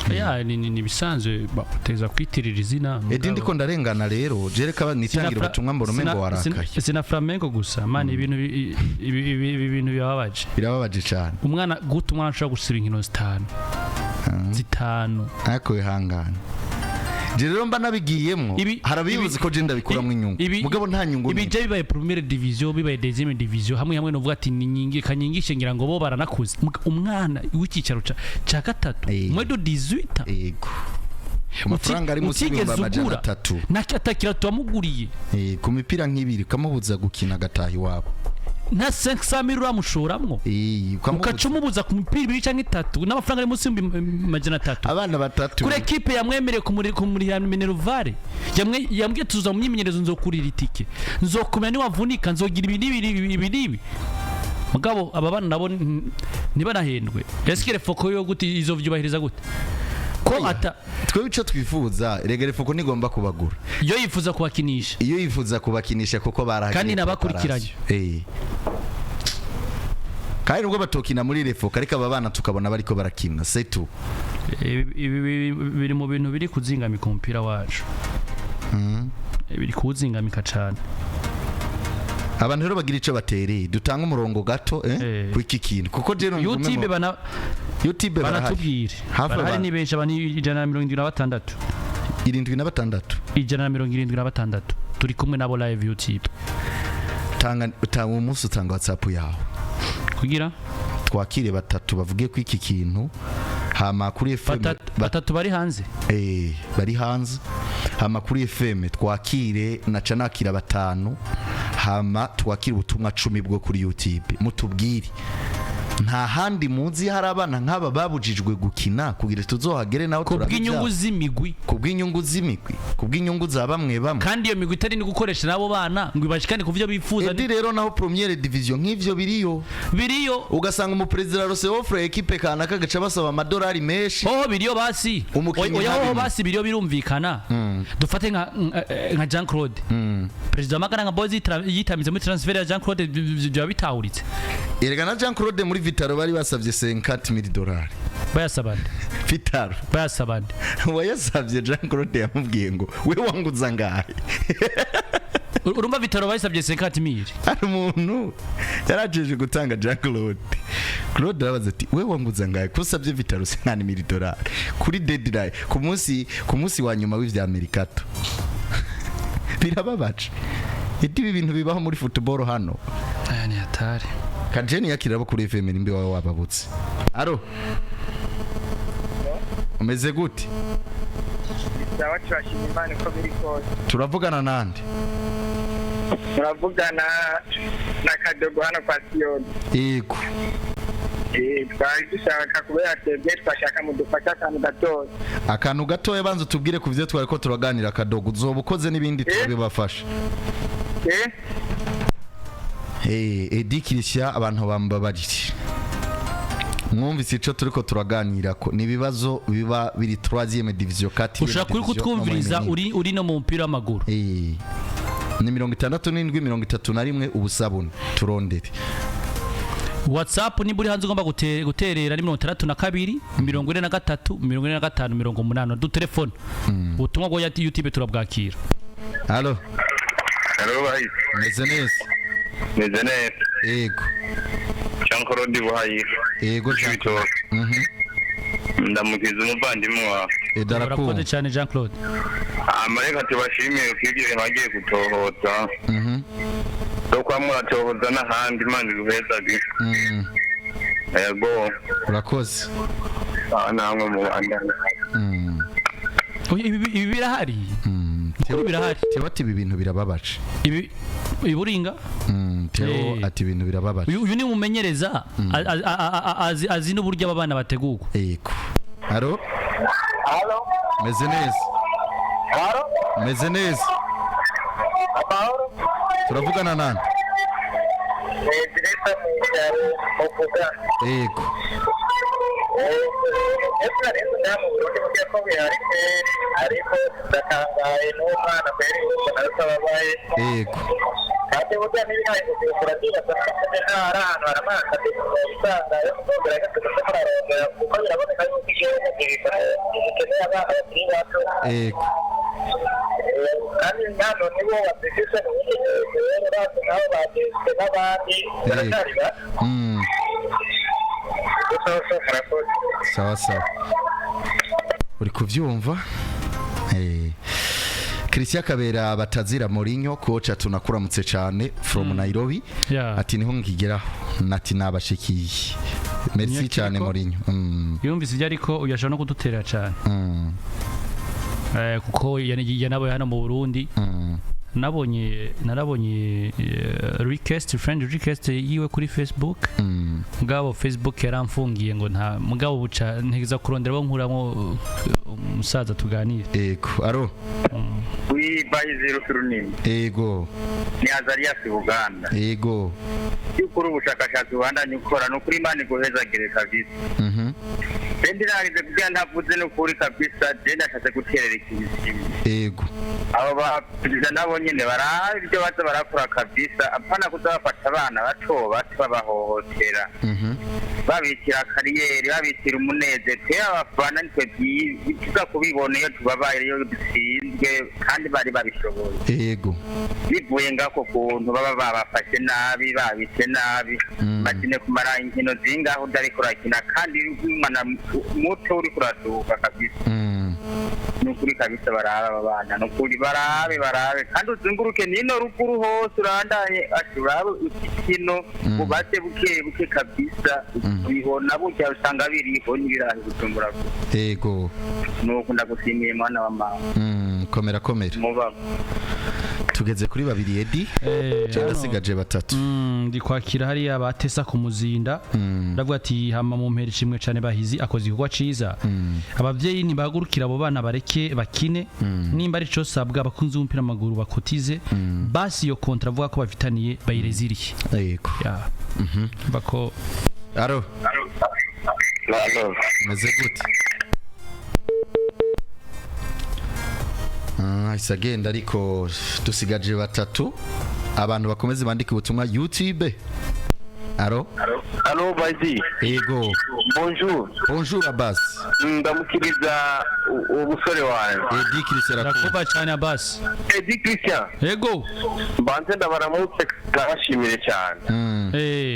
Ya, ni ibisanzwe bateza kwitirira izina. Edi, Mugabo- ndiko ndarengana rero, jereka nitangira ubutumwa, mbona umengo warakaye. Sina Flamengo gusa man, ibintu ibi bintu birababaje. Birababaje cyane. Umwana guta, umwana ashobora gusiba inkino zitanu zitanu. Ariko wihangane, je rero mba nabigiyemwo. Hari abibuzi ko je ndabikuramwo inyungu, mugabo nta nyungu ibi nini. je bibaye première division, bibaye deuxième division, hamwe hamwe novuga ati ni nyingi kanyingishe, ngira ngo bo baranakuze. Umwana w'icyicaro ca gatatu, moins de 18 ans, Yego, amafaranga ari munsi utigeze y'ibihumbi amajana ugura atatu atakira tuwamuguriye. Ku mipira nk'ibiri ukamubuza gukina, agataha iwabo. Nta 500 mille uramushoramwo, ukamubuza. Ukaca umubuza ku mipira ibiri canke itatu n'amafaranga ari munsi y'ibihumbi 300. Abana batatu. Kuri ekipe yamwemereye kumurihira minerval, yambwiye tuza mu myimenyerezo, nzokurira itike, nzokumenya niwavunika, nzogira ibi n'ibi n'ibi ibi n'ibi. Mugabo aba bana nabo ntibanahendwe. Eske foko yo gute izovyubahiriza gute ko ata Twebwe icyo twifuza rega, Refuko ntigomba kubagura. Iyo yifuza kubakinisha. Iyo yifuza kubakinisha kuko barahagiye Kandi nabakurikiranye. preparation. Kandi nubwo batokina muri Refuko, ariko aba bana tukabona bariko barakina, c'est tout. Ibi biri mu bintu biri kuzingamika umupira wacu, biri kuwuzingamika cane. Abantu rero bagira ico batereye, dutanga umurongo gato ku iki kintu, kuko je numva YouTube bana YouTube barahari. Banatubwire. Hafi Barahari. abantu. Ni benshi, abantu 176. 76. 176, turi kumwe nabo live YouTube. Tanga, tanga umunsi, utanga WhatsApp yawe. Kugira Twakire batatu bavuge ko iki kintu, hama kuri FM. Batatu bari hanze. Bari hanze, hama kuri FM twakire, naca nakira batanu, hama twakire ubutumwa 10 bwo kuri YouTube. Mutubwire nta handi muzi hari abana nk'aba babujijwe gukina, kugira tuzohagere naho. Ku bw'inyungu z'imigwi. Ku bw'inyungu z'imigwi, ku bw'inyungu za bamwe bamwe. Kandi iyo migwi itari ni gukoresha n'abo bana ngo ibashikane ku byo bifuza. Edi rero naho première division nk'ivyo biriyo. Biriyo. Ugasanga umuperezida arose offre équipe kanaka, agaca basaba amadolari menshi. Hoho biriyo basi. Umukinyi Oya, hoho ntabimwe. basi biriyo, birumvikana. Dufate nka Jean Claude, perezida wa Magaranga Boys, yitamize muri transfert ya Jean Claude, byaba bitahuritse. Erega na Jean Claude muri Vitaro bari basavye 50 dollars. Bayasaba nde? Vitaro. Bayasaba nde? Wayasavye Jean Claude yamubwiye ngo: "We wanguza ngahe?" Urumva Vitaro bayisabye 50 mille. Hari umuntu yarajeje gutanga Jean Claude, Claude arabaza ati: "We wanguza ngahe ko usabye Vitaro 50 dollars kuri deadline, ku munsi wa nyuma w'ivya mercato?" Birababaje iti ibi bintu bibaho muri football hano. Aya ni hatari. Kajeni yakira abo kuri FM, nimbe wawe wababutse. Aro, umeze gute? Sawa, turashima Imana uko biri kose. Turavugana nande? Muravugana na Kadogo hano kwa Siyoni. Yego. Twari dushaka kubera twebwe twashaka mudufashe akantu gatoya. Akantu gatoya, banza tubwire ku byo twari ko turaganira, Kadogo, uzoba ukoze n'ibindi turabibafasha. Hey, Edi Christian, abantu bambabarire, mwumvise ico turiko turaganira ko ni ibibazo biba biri 3e division, 4e. Ushobora kuri kutwumviriza uri no mu mupira w'amaguru. Ni 67 31 0 4, turondere. WhatsApp, nimba uri hanze ugomba guterera, ni 62 43 45 80. Dutelefone, ubutumwa bwa YouTube turabwakira. Allo? Halo, bahise. Meze neza? Meze neza. Yego. Jean Claude Buhayira. Yego, Jean. Cibitoke. Ndamukiza umuvandimwe wawe. Darakumva. Urakoze cyane, Jean Claude. Amareka tubashimiye ku ibyo bintu bagiye gutohoza. No kuba muratohoza n'ahandi, Imana iguhezagire. Yego. Urakoze. Ah, namwe mubandana. Oya, ibi birahari. Ukuri birahari. Theo ati ibi bintu birababaje. Ibi iburinga. Theo ati ibintu birababaje. Uyu ni umumenyereza, azi n'uburyo aba bana bategurwa. Yego. Allo? Halo. Meze neza? Halo. Meze neza? Amahoro. Turavugana nande? Direta mu cyaro muvuga. Yego. Ese nari ngaha mu Burundi burya ko bihari kweri, ariko ndatangaye n'uwo mwana kweri, ubona ko ababaye. Yego. Kandi burya n'ibihaye kubyukura, ndibaza ko ntara ahantu haramanza usanga yo kuzongera gatatu murarondera, kuko biraboneka yuko igihugu gikeneye abana bakiri bato. Yego. Kandi hano nibo bazifise mu bindi gihugu, rero bazi nabo bagizwe n'abandi baracyari bato. Gusa murakoze. Sawa sawa, uri kuvyumva. Christian Kabera batazira Mourinho, coach, tunakuramutse cyane from Nairobi. Ati niho ngigeraho, nati nabashikiye, merci Niyo cyane. kiriko. Mourinho. Yumvise ibyo, ariko uyu ashobora no kudutera cyane. Kuko yanabaye hano mu Burundi. Nabonye narabonye request, friend request yiwe kuri Facebook. Mugabo Facebook yaramfungiye ngo nta mugabo buca ntegeza kurondera bo nkuramo umusaza tuganire. Ego, allo? Oui, Bayizero Turunini. Ego. Ni Azarias Buganda. Ego. By'ukuri ubushakashatsi bubandanye ukora, ni ukuri Imana iguhezagire kabisa. Je ndiragize kugira ntavuze, ni ukuri kabisa, je ndashatse guterera ikintu kimwe. Ego. Abo baperezida nabo nyene barabe ibyo baza barakora kabisa, apana kuza bafata abana bato bato babahohotera, babikira carrière, babikira umunezero. Twe abafana nitwe tuza kubibona iyo tubabaye, iyo dutsinzwe, kandi bari babishoboye. Ego. Bivuye ngako kuntu baba babafashe nabi, babitse nabi. Bakine kumara inkino zingaho udariko urakina, kandi umwana muto uriko uraduka kabisa. Ni ukuri kabisa, barabe aba bana, ni ukuri barabe, barabe kandi uzunguruke nino ruguru hose, urandanye ati urabe ukino, ubaze buke buke kabisa, ubibona burya usanga biriho n'ibirahi Bujumbura gusa. Ego. Nuko ndagushimiye, mwana wa mama. Komera komera. Mubaba. Tugeze kuri babiri, Edi. Ndasigaje batatu. Ndi kwakira hariya batesa ku muzinda. Ndavuga ati hama mu mpera ishimwe cyane, Bahizi akoze igikorwa ciza. Abavyeyi ntibahagurukira abo bana, bareke bakine. Nimba ari co sabwa, abakunzi b'umupira w'amaguru bakotize, basi iyo contrat avuga ko bafitaniye bayireziriye. Yego. Ya. Bako. Allo? Allo. Meze gute? Ahise agenda, ariko dusigaje batatu. Abantu bakomeze bandike ubutumwa YouTube. Allo? Allo, Bazi. Ego. Bonjour. Bonjour, Abbas. Ndamukiriza uwo musore wawe. Edi Christian. Ndakuba cyane, Abbas. Edi Christian. Yego. Mbanze ndabaramutse, ndabashimire cyane.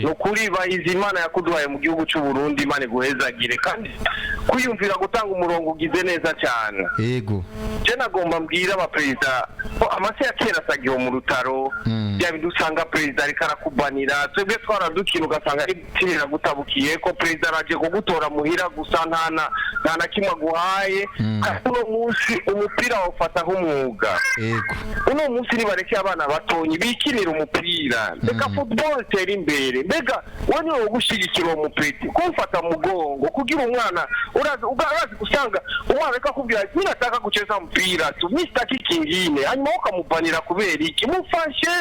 Ni ukuri Bahizi, Imana yakuduhaye mu gihugu cy'u Burundi, Imana iguhezagire, kandi Kwiyumvira gutanga umurongo ugize neza cyane. Je nagomba mbwira abaperezida ko amase ya kera asagiwe mu rutaro. Bya bindi usanga perezida ariko arakubanira, twebwe twaradukina ugasanga ari gutirira gutabukiye ko perezida araje kugutora muhira gusa, nta na kimwe aguhaye. Kandi uno munsi umupira wawufata nk'umwuga. Uno munsi nibareke abana batonyi bikinira umupira, reka football itere imbere. Mbega wowe niwe gushyigikira uwo mupeti, kumufata mu mugongo kugira umwana urazi usanga umwana ariko akubwira ati: "Mimi nataka kucheza mpira tu, mimi sitaki kingine." Hanyuma wowe ukamubanira kubera iki? Mufashe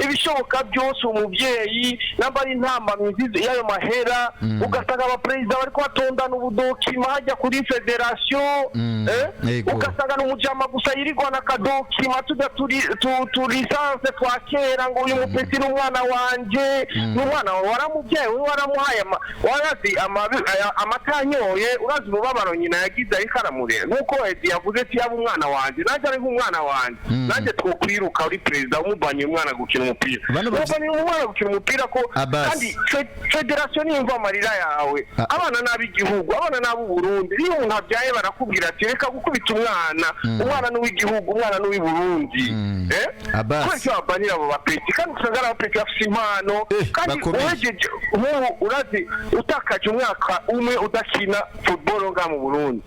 ibishoboka byose umubyeyi, namba ari intambamyi y'ayo mahera. Ugasanga abaperezida bariko batondana ubudokima hajya kuri fédération, eh? Ugasanga ni umujama gusa yirirwa n'akadokima tujya turi tu licence twa kera, ngo uyu mupeti ni umwana wanje. Ni umwana wawe waramubyaye wowe, waramuhaye warazi amata yanyoye, urazi umubabaro nyina yagize ariko aramurera. Nk'uko Edi yavuze ati yaba umwana wanje, nanjye ari nk'umwana wanje, nanjye twokwiruka. Uri perezida umubaniye umwana gukina umupira, Bano umubaniye umwana gukina umupira ko Abbas. kandi fédération niyumva amarira yawe. Abana n'ab'igihugu, abana n'ab'Uburundi. Iyo umuntu abyaye barakubwira ati: "Reka gukubita umwana, umwana ni uw'igihugu, umwana ni uw'i Burundi." Eh? Abbas. Kubera icyo babanira abo bapeti, kandi usanga ari abapeti bafite impano kandi bakomeye. uhejeje nk'ubu, urazi utakaje umwaka umwe udakina football ngaha mu Burundi,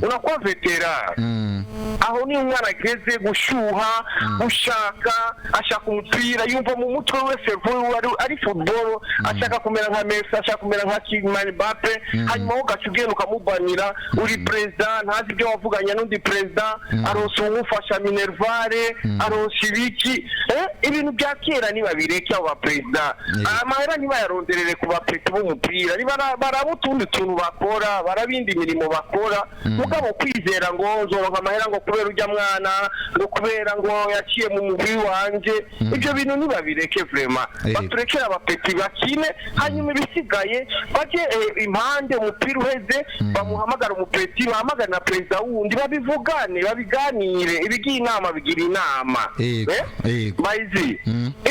unakuwa vétéran. Aho niyo umwana ageze gushyuha, gushaka, ashaka umupira, yumva mu mutwe we, cerveau wiwe ari football, ashaka kumera nka Messi, ashaka kumera nka Kylian Mbappe. Hanyuma wowe ugaca ugenda ukamubanira, uri perezida, ntazi ibyo wavuganye n'undi perezida, aronse uwumufasha minerval, aronse ibiki, eh? Ibintu bya kera nibabireke abo baperezida. Amahera ntibayaronderere ku bapeti b'umupira, baraba utundi tuntu bakora, barabindi mirimo bakora. Mugabo kwizera ngo nzoronka amahera ngo kubera ujya mwana, ngo kubera ngo yaciye mu mugwi wanje, ibyo bintu ntibabireke vraiment. Baturekere abapeti bakine, hanyuma ibisigaye bajye impande. Umupira uheze, bamuhamagara umupeti, bahamagara na perezida wundi, babivugane, babiganire. Ibigiye inama bigira inama. Eh? Mayizi,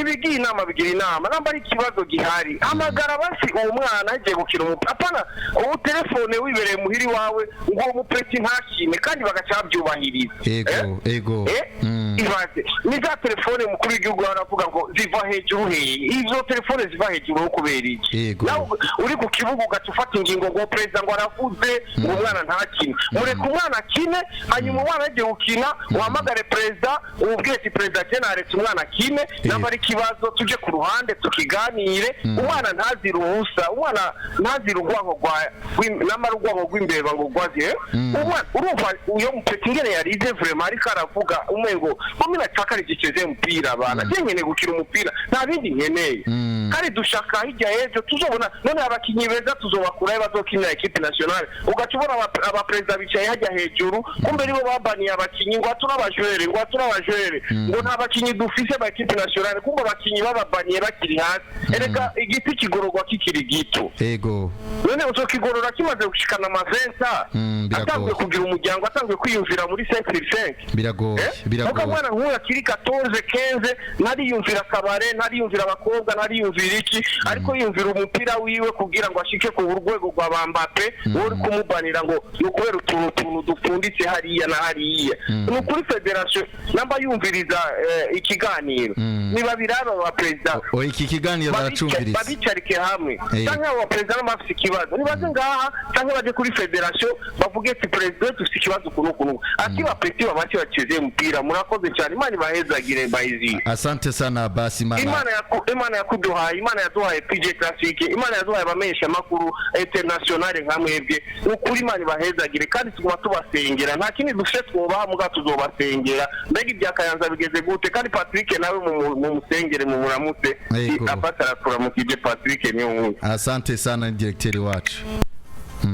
ibigiye inama bigira inama. Namba ari ikibazo gihari, hamagara basi uwo mwana agiye gukina umupira, apana ubu telefone wibereye muhiri wawe ngo uwo mupeti ntakine, kandi bagaca babyubahiriza. Eh? Eh? Ibaze ni za telefone umukuru w'igihugu aravuga ngo ziva hejuru hehe? Izo telefone ziva hejuru ho kubera iki? Nawe uri ku kibuga ugaca ufata ingingo ngo perezida ngo aravuze ngo umwana ntakine. Mureke umwana akine, hanyuma umwana agiye gukina uhamagare perezida, umubwire ati: "Perezida, je naretse umwana akine." Namba ari ikibazo, tuje ku ruhande tukiganire. Umwana ntazire ubusa, umwana ntazire urwango rwa namara urwango rw'imbeba ngo rwaziye umwana. Urumva uyo mupeti ingene yarize vraiment, ariko aravuga umengo ngo mimi nataka nijichezee mpira bana, je nkeneye gukina umupira, nta bindi nkeneye. Kandi dushaka hirya y'ejo tuzobona none abakinyi beza tuzobakurayo bazokinira équipe nationale. Ugaca ubona abaperezida bicaye hajya hejuru, kumbe nibo babaniye abakinyi ngo ature abajwere, ngo ature abajwere, ngo nta bakinyi dufise ba équipe nationale, kumbe abakinyi bababaniye bakiri hasi. Erega igiti kigororwa kikiri gito. None uzokigorora kimaze gushikana amaventa, Biragoye. atanguye kugira umuryango, atanguye kwiyumvira muri 5 sur 5. Biragoye. Muga Biragoye. mwana nk'uyu akiri 14, 15, ntariyumvira akabare, ntariyumvira abakobwa, ntariyumvira iki, ariko yiyumvira umupira wiwe kugira ngo ashike ku rwego rwa ba Mbappe. Wowe uri kumubanira ngo ni ukubera utuntu tuntu dupfunditse hariya na hariya. Ni ukuri fédération namba yumviriza ikiganiro, niba biraba ba perezida O, iki kiganiro baracumviriza. Babicarike hamwe, cyangwa abo baperezida nabo bafise ikibazo nibaze ngaha, cyangwa baje kuri fédération bavuge ati: "Perezida, dufise ikibazo uku n'uku n'uku." Ati bapeti babashe baceze umupira. Murakoze cyane, Imana ibahezagire, bayizi. Asante sana basi, Imana. Imana yakuduhaye, Imana yaduhaye PJ Classic, Imana yaduhaye abamenyesha makuru international nka mwebwe. Ni ukuri Imana ibahezagire, kandi tuguma tubasengera. Nta kindi dufite twubaha, muga tuzobasengera. Mbega ibya Kayanza bigeze gute? Kandi Patrick nawe mu musengere, mu muramutse. Abasi arakuramukije, Patrick niyo nkuru. Asante sana, directeur wacu.